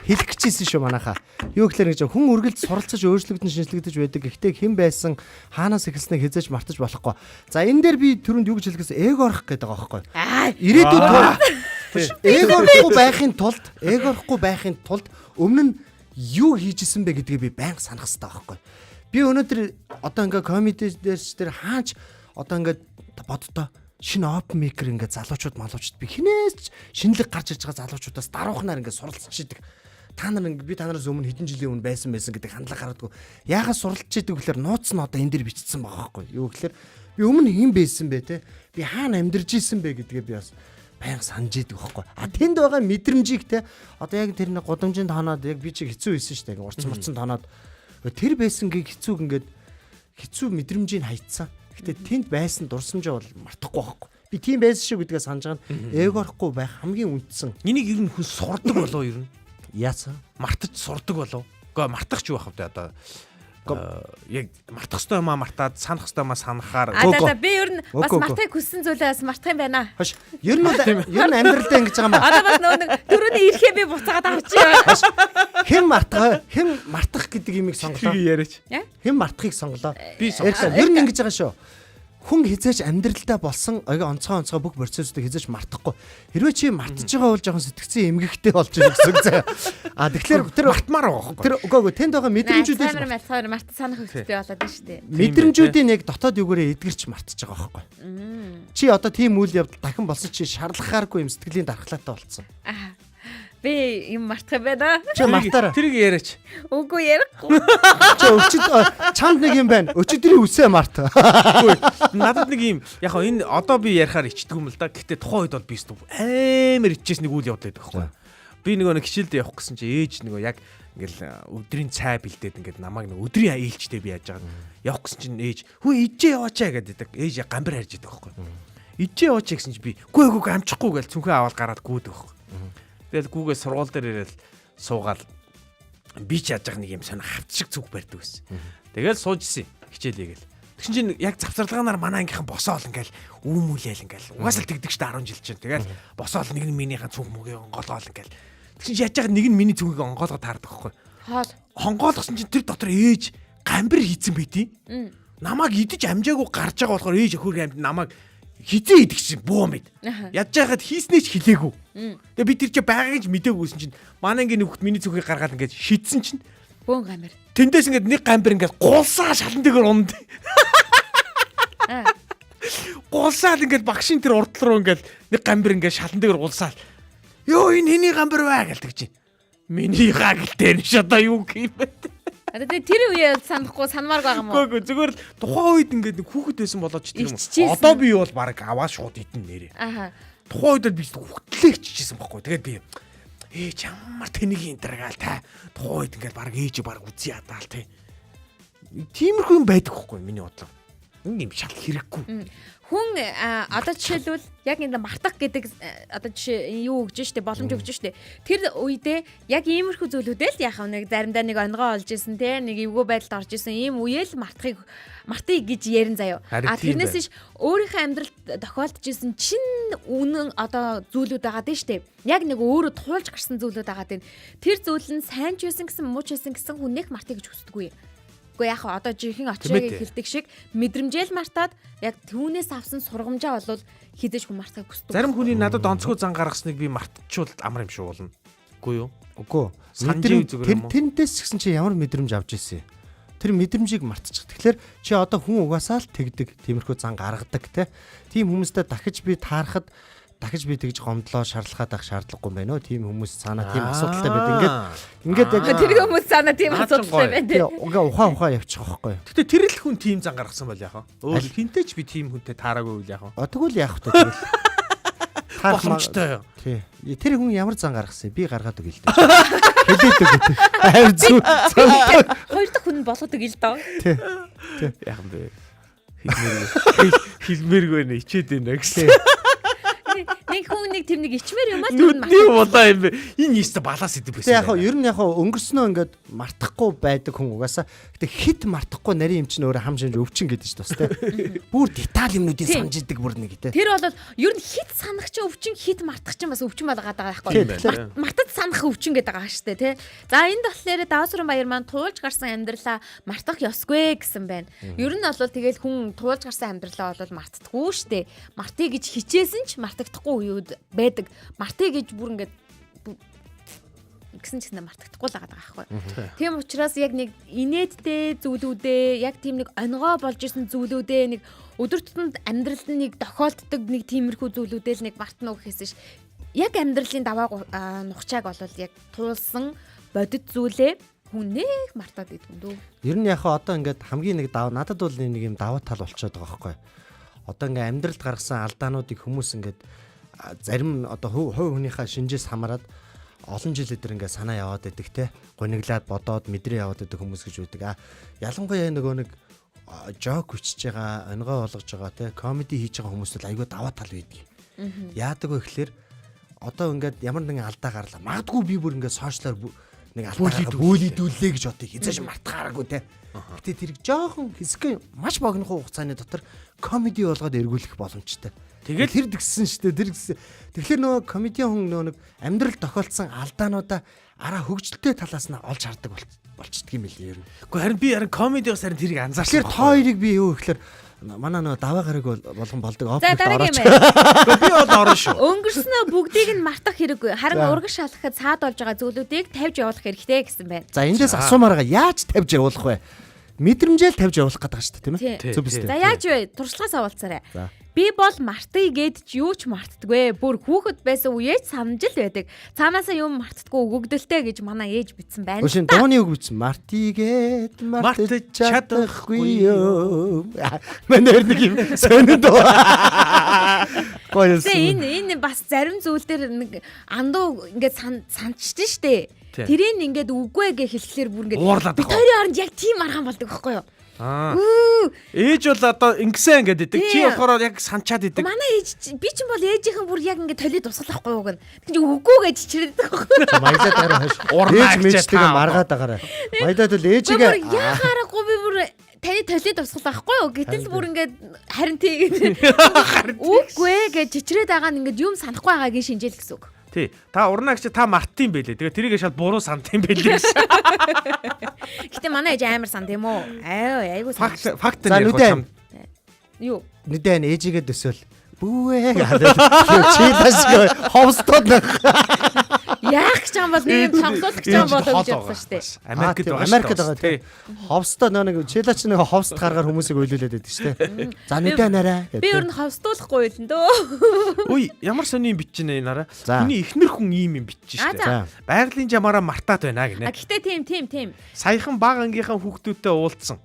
хэлэх гэжсэн шүү манайхаа. Юу гэхээр гэж хүн үргэлж суралцаж өөрчлөгдөн шинжлэгдэж байдаг. Гэхдээ хэн байсан хаанаас эхэлснийг хэзээ ч мартаж болохгүй. За энэ дээр би түрүүнд юу гэж хэлэх гэсэн эго орох гэдэг байгаа байхгүй. Аа Ирээдүйд эго орохгүй байхын тулд эго орохгүй байхын тулд өмнө нь юу хийжсэн бэ гэдгээ би байнга санах хэрэгтэй байхгүй. Би өнөөдөр одоо ингээ комеди дээрс тэр хаач одоо ингээ боддоо шинэ open maker ингээ залуучууд малуучууд би хинээс ч шинэлэг гарч ирж байгаа залуучуудаас даруухнаар ингээ суралцж идэг. Та нар ингээ би та нараас өмнө хэдэн жилийн өмнө байсан байсан гэдэг хандлага гаргадгүй. Яагаад суралцж идэг гэхээр нууц нь одоо энэ дэр бичсэн байгаа байхгүй. Юу гэхээр би өмнө хэн байсан бэ те? Би хаана амьдарч исэн бэ гэдгээ би бас байнга санаж идэг байхгүй. А тэнд байгаа мэдрэмжийг те одоо яг тэр нэг гудамжинд тоноод яг би чиг хэцүү байсан шүү дээ. Урц мурцсан тоноод тэр байсангийг хэцүүг ингээд хэцүү мэдрэмжийг хайцсан. Гэтэ тэнд байсан дурсамжаа бол мартахгүй байхгүй. Би тийм байсан шүү гэдгээ санаж байгаа нь эго орохгүй байх хамгийн үндсэн. Энийг ер нь хүн сурдаг болов ер нь? Яасан? Мартаж сурдаг болов? Гэхдээ мартах ч юу байх вэ одоо? Яг мартах ёстой юмаа мартаад санах ёстой юмаа санахаар А за би ер нь бас Үгүй, үгүй. мартахыг хүссэн зүйлээ бас мартах юм байна. Хош. Ер нь бол ер нь амьдралдаа ингэж байгаа юм ба. Одоо бас нөгөө нэг түрүүний ирэхээ би буцаагаад авчихъя. Хэн мартах хэн мартах гэдэг имийг сонголоо. яриач. Хэн мартахыг сонголоо. Би Эрка, ер нь ингэж байгаа шүү. Хүн хизээч амьдралдаа болсон аяга онцгой онцгой бүх процессыг хизээч мартахгүй. Хэрвээ чи мартаж байгаа бол жоохон сэтгцэн эмгэгтэй болж байгаа гэсэн үг заяа. А тэгэхээр тэр мартмаар байгаа байхгүй. тэр үгүй үгүй тэнд байгаа мэдрэмжүүдээс Альцгеймер Альцгеймер март санах хэрэгтэй болоод байна шүү дээ. мэдрэмжүүдийн яг дотоод югээрээ эдгэрч мартаж байгаа байхгүй. Чи одоо тийм үйл явдал дахин болсон чи шаарлахааргүй юм сэтгэлийн дархлаатай болцсон. Аа. Би юм мартах юм байна. Чи мартаарай. Тэрийг яриач. Үгүй ярихгүй. Чи өчид чамд нэг юм байна. Өчигдрийн үсээ март. Үгүй надад нэг юм яг хоо энэ одоо би ярихаар ичдэг юм л да. Гэхдээ тухайн үед бол би өстө амар ичээс нэг үйл явдал байдаг байхгүй. Би нөгөө нэг хичээлдээ явах гэсэн чи ээж нөгөө яг ингээл өдрийн цай бэлдээд ингээд намайг нэг өдрийн ээлжтэй би яаж байгаа. Явах гэсэн чинь ээж хүү ижээ яваачаа гэдэг. Ээж яг гамбар харж идэг байхгүй. Ижээ яваачаа гэсэн чи би үгүй үгүй амжихгүй гэж цүнхээ аваад гараад гүйдэг байхгүй. Тэгэл гүүгээ сургууль дээр ирээл суугаал би ч яаж байгаа нэг юм сони хавц шиг зүг барьдаг байсан. Тэгэл сууж исэн хичээлээ гэл. Тэгсэн чинь яг завсарлагаанаар манай ангийнхан босоол ингээл үүмүүлээл ингээл угаасаа л тэгдэг штэ 10 жил чинь. Тэгэл босоол нэг нь минийхэн цүнх мөгийг онгоолгоол ингээл. Тэгсэн чинь яаж байгаа нэг нь миний цүнхийг онгоолгоо таардаг байхгүй. Хоол. Хонгоолгосон чинь тэр дотор ээж гамбир хийцэн байдیں۔ Намайг идэж амжаагүй гарч байгаа болохоор ээж өхөр амт намайг хизээ идэх чинь буу мэд. Ядж байхад хийснээ ч хэлээгүй. Тэгээ би тэр чинь байгааг ч мдэггүйсэн чинь манай ангийн нөхөд миний цүнхийг гаргаад ингээд шидсэн чинь Бөөн гамир. тэндээс ингээд нэг гамбир ингээд гулсаа шалан дээр унд. Гулсаал ингээд багшийн тэр урдл руу ингээд нэг гамбир ингээд шалан дээр гулсаал. Йоо энэ хэний гамбир вэ гэлдэг чинь. Миний га гэлтэй ш одоо юу гэх юм бэ? Одоо тэгээ тэр үеэ санахгүй санамаар байгаа юм уу? Үгүй үгүй зүгээр л тухайн үед ингээд нэг хүүхэд байсан болоод ч тэр юм. Иччихсэн. Одоо би бол баг аваа шууд идэн нэрээ. Аха. Тухайн үед бол би хүүхдлээ хиччихсэн байхгүй. Тэгээд би ээж ямар тэнийг энэ гаал та. Тухайн үед ингээд баг ээж баг үзий ядаал те. Тиймэрхүү юм байдаг байхгүй миний бодлоор. Нэг юм шал хэрэггүй. Хүн одоо жишээлбэл яг энэ мартах гэдэг одоо жишээ юу өгж штэ, боломж өгж штэ. Тэр үедээ яг иймэрхүү зүйлүүдээ л яхав нэг заримдаа нэг онгоо олж исэн те, нэг эвгүй байдалд орж исэн ийм үеэл мартахыг мартъя гэж ярин заяо. Харин А тийм тэрнээс иш өөрийнхөө амьдралд тохиолдож исэн чин үнэн одоо зүйлүүд байгаа дээ штэ. Яг нэг өөрөө туулж гарсан зүйлүүд байгаа дээ. Тэр зүйл нь сайн ч байсан гэсэн муу ч байсан гэсэн хүнийх мартъя гэж хүсдэггүй. Үгүй яг хаа одоо жинхэнэ очрыг дээ. хэлдэг шиг мэдрэмжээл мартаад яг түүнээс авсан сургамжаа болвол хизээж хүн мартахыг хүсдэг. Зарим хүний надад онцгой зан гаргасныг би мартчихвал амар юм шиг болно. Үгүй юу? Үгүй. Санжийн Мэдрэмж зүгээр тэр юм уу? тэрнээс ч гэсэн чи ямар мэдрэмж авч ирсэн юм? Тэр мэдрэмжийг мартчих. Тэгэхээр чи одоо хүн угаасаа л тэгдэг, тиймэрхүү зан гаргадаг те. Тийм хүмүүстэй дахиж би таарахад дахиж би тэгж гомдлоо шаарлахад ах шаардлагагүй юм байна уу? Тийм хүмүүс цаанаа тийм асуудалтай байд. Ингээд ингээд яг Тэр хүмүүс цаанаа тийм Наа чинь асуудалтай гоё. байна тий, тий. ингээ ухаан ухаан явчих واخхой. Гэтэ тэр л хүн тийм зан гаргасан бол яах вэ? Өөр хинтэй ч би тийм хүнтэй таараагүй үл яах вэ? А тэгвэл яах вэ тэгэл. Таарах маа- Боломжтой. Тий. Тэр хүн ямар зан гаргасан? Би гаргаад өгье л дээ. Хэлээд өг. Хайр зү. Хоёр дахь хүн болгодог ил доо. Тий. Яах юм бэ? Хэлмээргүй. Хэлмээргүй нэ ичээд байна гэсэн. Нэг хүн нэг тийм нэг ичмээр юм аа тэр нь Нүдний мартах. улаан юм бэ? Энэ ийстэ балаас идэв байсан. Гэтэ яг хаа ер нь яг хаа өнгөрснөө ингээд мартахгүй байдаг хүн угаасаа. Гэтэ хит мартахгүй нарийн юм чинь өөрөө хам шинж өвчин гэдэг чинь бас тий. Бүр деталь юмнуудыг Тийм. санаж идэг бүр нэг тий. Тэр бол ер нь хит санах чинь өвчин, хит мартах чинь бас өвчин болгоод байгаа байхгүй Тийм, юу? тэгэхээр- Мартаж санах өвчин гэдэг байгаа шүү дээ, тий. За энд болохоор Давсрын баяр маань туулж гарсан амьдралаа мартах ёсгүй гэсэн байна. Ер нь бол тэгэл хүн туулж гарсан амьдралаа бол мартдаггүй шүү дээ. Мартъя гэж хичээсэн ч мартагдахгүй үеуд байдаг. Мартъя гэж бүр ингээд гэсэн ч гэсэн мартагдахгүй л байгаа байхгүй. Тийм учраас яг нэг инээдтэй зүйлүүдээ, яг тийм нэг онгоо болж исэн зүйлүүдээ нэг өдөр тутамд амьдралд нэг тохиолддог нэг тиймэрхүү зүйлүүдээ л нэг мартна уу гэхээс ш яг амьдралын даваа нухчааг бол яг туулсан бодит зүйлээ хүн нэх мартаад идэх юм дүү. Ер нь яг хаа одоо ингээд хамгийн нэг дав надад бол нэг юм даваа тал болчиход байгаа байхгүй. Одоо ингээд амьдралд гаргасан алдаануудыг хүмүүс ингээд зарим одоо хувь хүнийхээ шинжээс хамаарат олон жил өдр ингээд санаа яваад байдаг те. Гуниглаад бодоод мэдрээ яваад байдаг хүмүүс гэж байдаг. А ялангуяа нөгөө нэг жок хүчж байгаа, онгой болгож байгаа те, комеди хийж байгаа хүмүүс бол айгүй даваа тал байдаг. Яадаг вэ гэхэлэр одоо ингээд ямар нэгэн алдаа гарлаа. Магадгүй би бүр ингээд сошиалар нэг алдаа гаргаа бөөлийдүүллээ гэж бодъё. Хизээж мартахааргүй те. Гэтэ тэрийг жоохон хэсэгэн маш богино хугацааны дотор комеди болгоод эргүүлэх боломжтой. Тэгэл- тэр тэгсэн штэ тэр гисэн. Тэгэхээр нөгөө комедиан хүн нөгөө нэг амьдрал тохиолдсон алдаануудаа араа хөгжилтэй талаас нь олж хардаг болчдөг юм билээ ер нь. Гэхдээ харин би харин комедигоос харин тэрийг анзаарсан. Тэгэхээр та хоёрыг би юу гэхээр манай нөгөө даваа гараг болгон болдог За опенерт дараагийн орооч. юм байна. Би бол орно шүү. Өнгөрснөө бүгдийг нь мартах хэрэггүй. Харин За. урагш шалгахад цаад болж байгаа зүйлүүдийг тавьж явуулах хэрэгтэй гэсэн байна. За эндээс асуумаар байгаа яаж тавьж явуулах вэ? Мэдрэмжээл тавьж явуулах гэдэг шүү дээ тийм Тий. ээ. Зөв биз За дээ. яаж вэ? Туршлагаас авалцаарай. За. Би бол мартъя гэд ч юу ч мартдаггүй. Бүр хүүхэд байсан үеэ ч санаж л байдаг. Цаанаасаа юм мартдаггүй өгөгдөлтэй гэж манай ээж бичсэн байна. Өшин дууны үг бичсэн. Мартигээд мартаж Мартаж чадахгүй юу. Манай нэг юм сонин дуу. Гоё Тэгээ юм. энэ бас зарим зүйл дээр нэг андуу ингээд санчдээ штэ. Тий. Тэрийг ингээд үгүй гэж хэлэхлээр бүр ингээд Уурлаад бид байгаа. хоёрын хооронд яг тийм аргаан болдог байхгүй юу? Аа. Ээж бол одоо ингэсэн ингээд идэг. Чи Тий. болохоор яг санчаад идэг. Манай ээж би ч юм бол ээжийнхэн бүр яг ингээд толид тусгалахгүй юу гэн. Тэгин чи үгүй гэж чичрээд байгаа байхгүй юу? Маялаад дараа хойш. Урмаа Ээж ачаа мэжтэйгээ та. маргаад агараа. Маялаад бол Би бүр ээжигээ яхаарахгүй би бүр таны толид тусгалахгүй юу? Гэтэл бүр ингээд харин тий гэж. Үгүй гэж чичрээд байгаа нь ингээд юм санахгүй байгаагийн шинжээл гэсэн үг. Тий. Та урнаа гэж та мартын байлээ. Тэгээ тэрийг шал буруу сандсан байлээ гэсэн. Гэтэ манай ээж амар сан тийм үү? Аа айгуу сан. Факт факт За, нь яг нүдэн. чам. Юу? нүдэн ээжигээ төсөөл. Бүүвэ гэдэг. Чи ташгүй ховстод нэг. Яах гэж юм бол нэг юм тоглуулах гэж юм болоо гэж бодсон шүү дээ. Америкт байгаа шүү. Америкт байгаа Тий. тий. Ховстод нөө нэг чилаач нэг ховст гаргаар хүмүүсийг уйлуулад байдаг шүү дээ. За нүдэн нарай. Би ер нь ховстуулахгүй байлэн дөө. Үй, ямар сони юм бичнэ энэ хараа. За. Хүний эхнэр хүн ийм юм бичсэн Аа, шүү за. дээ. За. Байгалийн жамаараа мартаад байна А гинэ. гэхдээ тийм тийм тийм. Саяхан баг ангийнхаа хүүхдүүдтэй уулзсан.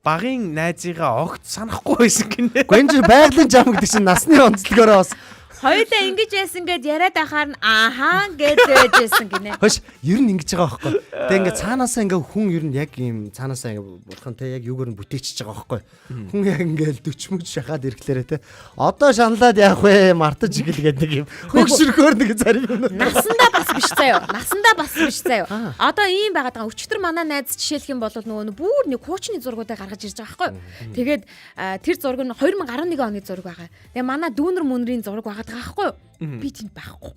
Багын найзыгаа огт санахгүй байсан гинэ. Гэхдээ энэ чинь байгалийн жам гэдэг чинь насны онцлогоороо бас Хоёулаа ингэж яасан гэд яриад ахаар нь ахаа гэд байжсэн гинэ. Хош ер нь ингэж байгаа байхгүй. Тэгээ ингээ цаанаасаа ингээ хүн ер нь яг ийм цаанаасаа ингээ бурхан те яг юугаар нь бүтээчихэж байгаа байхгүй. Хүн яг ингээл 40 мөч шахаад ирэхлээрэ те. Одоо шаналаад яах вэ? Мартаж игэл гээд нэг юм хөгшөрхөөр нэг зарим юм. Насандаа бас биш заяо. Насандаа бас биш заяо. Одоо ийм байгаад байгаа. Өчтөр манай найз жишээлх юм бол нөгөө бүр нэг хуучны зургуудаа гаргаж ирж байгаа байхгүй юу? Тэгээд тэр зураг нь 2011 оны зураг байгаа. Тэгээ манай дүүнер мөнрийн зураг байгаад байгаа байхгүй юу? Би тэнд байхгүй.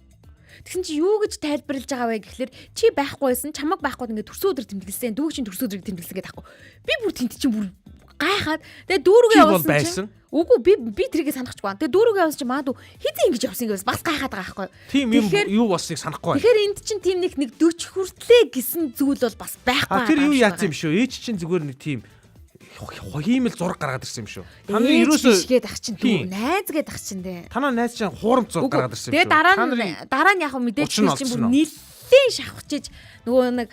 Тэгсэн чи юу гэж тайлбарлаж байгаа вэ гэхлээр чи байхгүй байсан, чамаг байхгүй ингээд төрсөн өдөр тэмдэглэсэн, дүүг чинь төрсөн өдрийг тэмдэглэсэн гэдэг байхгүй. Би бүр тэнд чинь бүр гайхаад тэгээ дүүргээ явуулсан чинь үгүй би тэрийг санахчгүй. Тэгээ дүүргээ явуулсан чинь маа дүү хизээ ингэж явсан гэвс бас гайхаад байгаа байхгүй. Тийм юм юу болсныг санахгүй. Тэгэхээр энд чинь тийм нэг 40 хүртлээ гэсэн зүйл бол бас байхгүй. Тэр юу яатсан юм шүү. Ээж чинь зүгээр нэг тийм хиймэл зураг гаргаад ирсэн юм шүү. Та нарын ерөөсөө бишгээд ах чинь дүү найз гээд ах чинь дээ. Танаа найз чинь хуурамч зураг гаргаад ирсэн юм шүү. Тэгээ дараа нь яг мэдээж чинь бүр нэлээд шавхчиж нөгөө нэг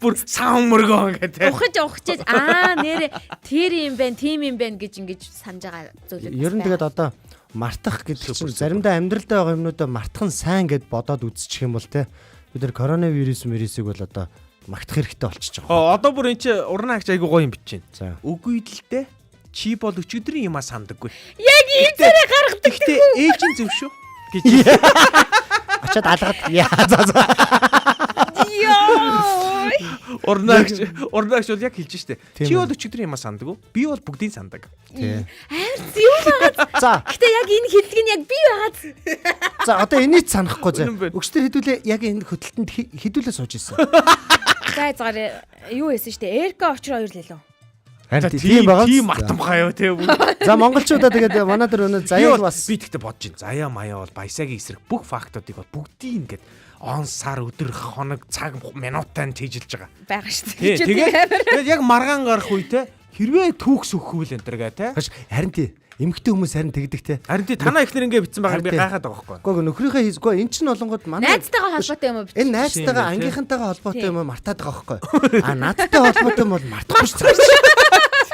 бүр саун мөргөө гэдэг. Ухаж аа нэрэ тэр юм байна, тийм юм байна гэж ингэж санаж байгаа зүйл. Ер нь тэгээд одоо мартах гэдэг чинь заримдаа амьдралдаа байгаа юмнуудаа мартах нь сайн гэд бодоод үзчих юм бол те бид нар коронавирус мөрөөсийг бол одоо магтах хэрэгтэй болчихж байгаа. Одоо бүр эн чи уран агч айгуу гоё юм бичиж байна. Үгүй л дээ. Чи бол өчигдрийн юмаа сандаггүй. Яг ийм зэрэг гаргадаг. Гэхдээ ээж нь зөв шүү гэж. Очоод алгад. Яа за за. Йоо. Урнаагч бол яг хэлж штэ. Чи бол өчигдрийн юмаа сандаггүй. Би бол бүгдийг сандаг. Амар зөв байгааз. За. Гэтэ яг энэ хэллэг нь яг би байгааз. За одоо энийг санахгүй зэ. Өчтөр хэдүүлээ яг энэ хөтөлтөнд хэдүүлээ сууж исэн. За згаар юу хийсэн штэ. Эрка очроо хоёр л лөө. Харин тийм байгаа. Тийм мартамхай юу тийм. За монголчуудаа тэгээд манай дээр өнөө заяа бас би тэгтээ бодож байна. Заяа маяа бол баясагийн эсрэг бүх фактуудыг бол бүгдийг ингээд он сар өдөр хоног цаг минутаар тийжилж байгаа. Байгаа шүү дээ. Тэгээд яг маргаан гарах үе те хэрвээ түүх сөхвөл энэ төр гэ те. Харин тий. Эмэгтэй хүмүүс харин тэгдэг те. Харин тий танаа ихнэр ингээ битсэн байгаа би гайхаад байгаа байхгүй. Үгүй нөхрийнхээ хийсгүй эн чинь болонгод манай найзтайгаа холбоотой юм уу? Энэ найзтайгаа ангийнхантайгаа холбоотой юм уу мартаад байгаа байхгүй. А надтай холбоотой юм бол мартахгүй шүү дээ.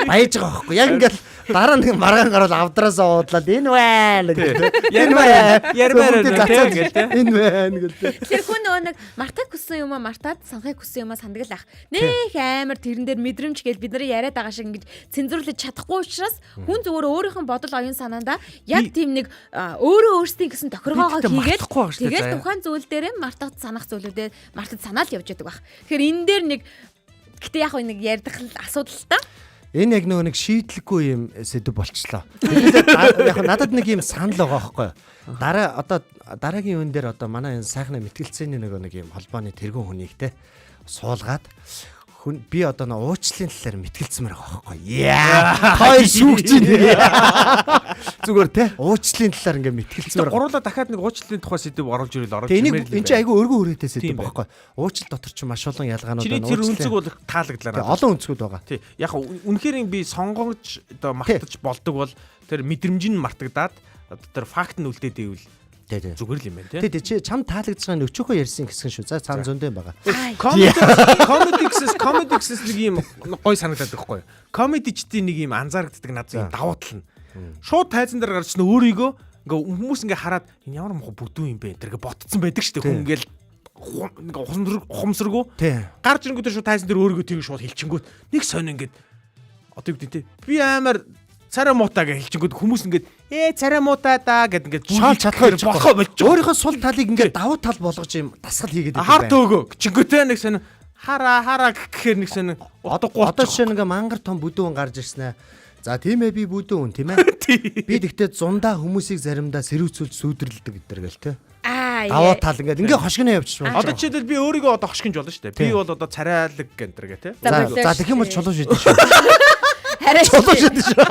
Баяж байгаа байхгүй. Яг ингээл дараа нэг маргаан гарвал авдраасаа уудлаад энэ байна гэдэг. Ярмаар гэл те. Энэ байна гэл те. Тэр хүн нөгөө нэг мартах хүссэн юм аа мартаад санахыг хүссэн юм аа сандаг л ах. Нэх амар тэрэн дээр мэдрэмж гээл бид нарыг яриад байгаа шиг ингэж цензуурлаж чадахгүй учраас хүн зүгээр өөрийнх нь бодол оюун санаандаа яг тийм нэг өөрөө өөрсдийн гэсэн тохиргоогоо хийгээд тэгэл тухайн зүйл дээрээ мартах санах зүйлүүдээ мартаж санаал явж байдаг байх. Тэгэхээр энэ дээр нэг гэтээ яг нэг ярьдах асуудал л та. Энэ яг нөгөө нэг шийдлэггүй юм сэдв болчлоо. Тэгэхээр яг надад нэг юм санал байгаа байхгүй юу? Дараа одоо дараагийн юун дээр одоо манай энэ сайхны мэтгэлцээний нөгөө нэг юм холбооны тэргүүн хүнийг те суулгаад хүн би одоо нөө уучлалын талаар мэтгэлцмээр байгаа байхгүй юу? Яа! Хоёр шүүгч юм. Зүгээр те уучлалын талаар ингээ мэтгэлцмээр. Гурлаа дахиад нэг уучлалын тухай сэдв оруулж ирэл оруулж ирмээр. Энийг энэ чинь айгүй өргөн хүрээтэй сэдв байхгүй юу? Уучлал дотор чинь маш олон ялгаанууд байна. Тэр өнцөг бол таалагдлаа. Олон өнцгүүд байгаа. Тий. Яг үнэхээр би сонгож одоо мартаж болдог бол тэр мэдрэмж нь мартагдаад одоо тэр факт нь үлдээд ивэл зүгээр л юм байна тий. Тий, чи чам таалагдж байгаа өчөөхөө ярьсан хэсэг шүү. За цаана зөндөө байгаа. Comedy гэсээс нэг юм гой санагдаад байхгүй юу? Комедичдийн нэг юм анзаарагддаг надад юм давуу тал нь. Шууд тайзан дээр гарч н өөрийгөө ингээ хүмүүс ингээ хараад энэ ямар муухай бүдүүн юм бэ энэ ингээ ботцсон байдаг шүү дээ. Хүн ингээл ингээ ухамсаргүй. Гарч ирэнгүүтээ шууд тайзан дээр өөрийгөө тийм шууд хилчингүүт нэг сонь ингээд одоо юу гэдэг те. Би амар царай муутай гэж хэлчихэнгүүд хүмүүс ингээд царай муутай даа гэд ингээд шаал чадхаа болохоо болж өөрийнхөө сул талыг ингээд давуу тал болгож юм дасгал хийгээд байдаг. Хар төөгөө гिचингүүтээ нэг сонь хараа гэхээр нэг сонь одохгүй одоо жишээ нь ингээд мангар том бүдүүн гарч ирсэн ээ. За тийм ээ би бүдүүн хүн тийм ээ. Би тэгтээ зундаа хүмүүсийг заримдаа сэрүүцүүлж сүүдэрлэдэг гэдэр гэл те. Давуу тал ингээд ингээ хошигно явчих байна. Одоо жишээлбэл би өөрийгөө одоо хошигнж болно шүү дээ. Би бол одоо царайлаг гэнтэр гэ те. За тэгэх юм бол чулуу шидэн шүү. Харин чулуу шидэн шүү.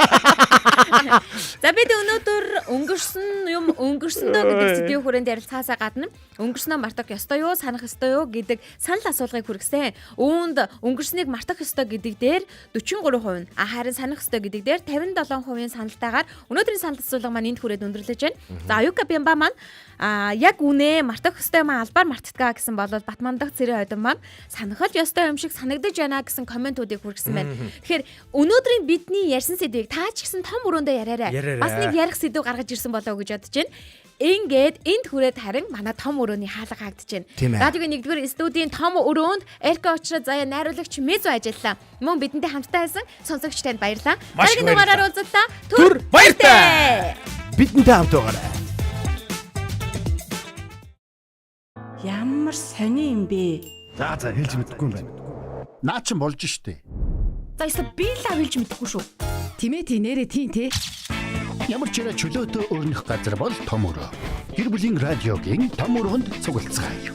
За бид өнөөдөр өнгөрсөн юм өнгөрсөндөө гэдэг сэдвийн хүрээнд ярилцахаасаа гадна өнгөрснөө мартах ёстой юу, санах ёстой юу гэдэг санал асуулгыг хүргэсэн. Үүнд өнгөрснийг мартах ёстой гэдэг дээр 43%, харин санах ёстой гэдэг дээр 57% саналтайгаар өнөөдрийн санал асуулга маань энд хүрээд өндөрлөж байна. За Аюка Бямба маань яг үнэ мартах ёстой юм албаар мартдгаа гэсэн бол Батмандах цэрийн ойдон маань санах л ёстой юм шиг санагдаж байна гэсэн комментуудыг хүргэсэн байна. Тэгэхээр өнөөдрийн бидний ярьсан сэдвийг та ч гэсэн том том өрөөндөө яриарай. Яриарай. Бас нэг ярих сэдв гаргаж ирсэн болоо гэж бодож байна. Ингээд энд хүрээд харин манай том өрөөний хаалга хаагдаж байна. Тийм ээ. Радиогийн нэгдүгээр студийн том өрөөнд Эрка Очроо заяа найруулагч Мэзу ажиллаа. Мөн бидэнтэй хамтдаа байсан сонсогч танд баярлалаа. Маш их Дараагийн дугаараар баярлалаа. уулзлаа. Түр баяртай! Бидэнтэй хамт байгаарай. Ямар сони юм бэ? За за хэлж мэдэхгүй юм байна. Наа чин болж штэ. За ёстой би л хэлж мэдэхгүй шүү. Тимээ тий нэрээ тий те. Ямар ч яриа чөлөөтэй өрнөх газар бол том өрөө. Гэр бүлийн радиогийн том өрөөнд цуглацгаая.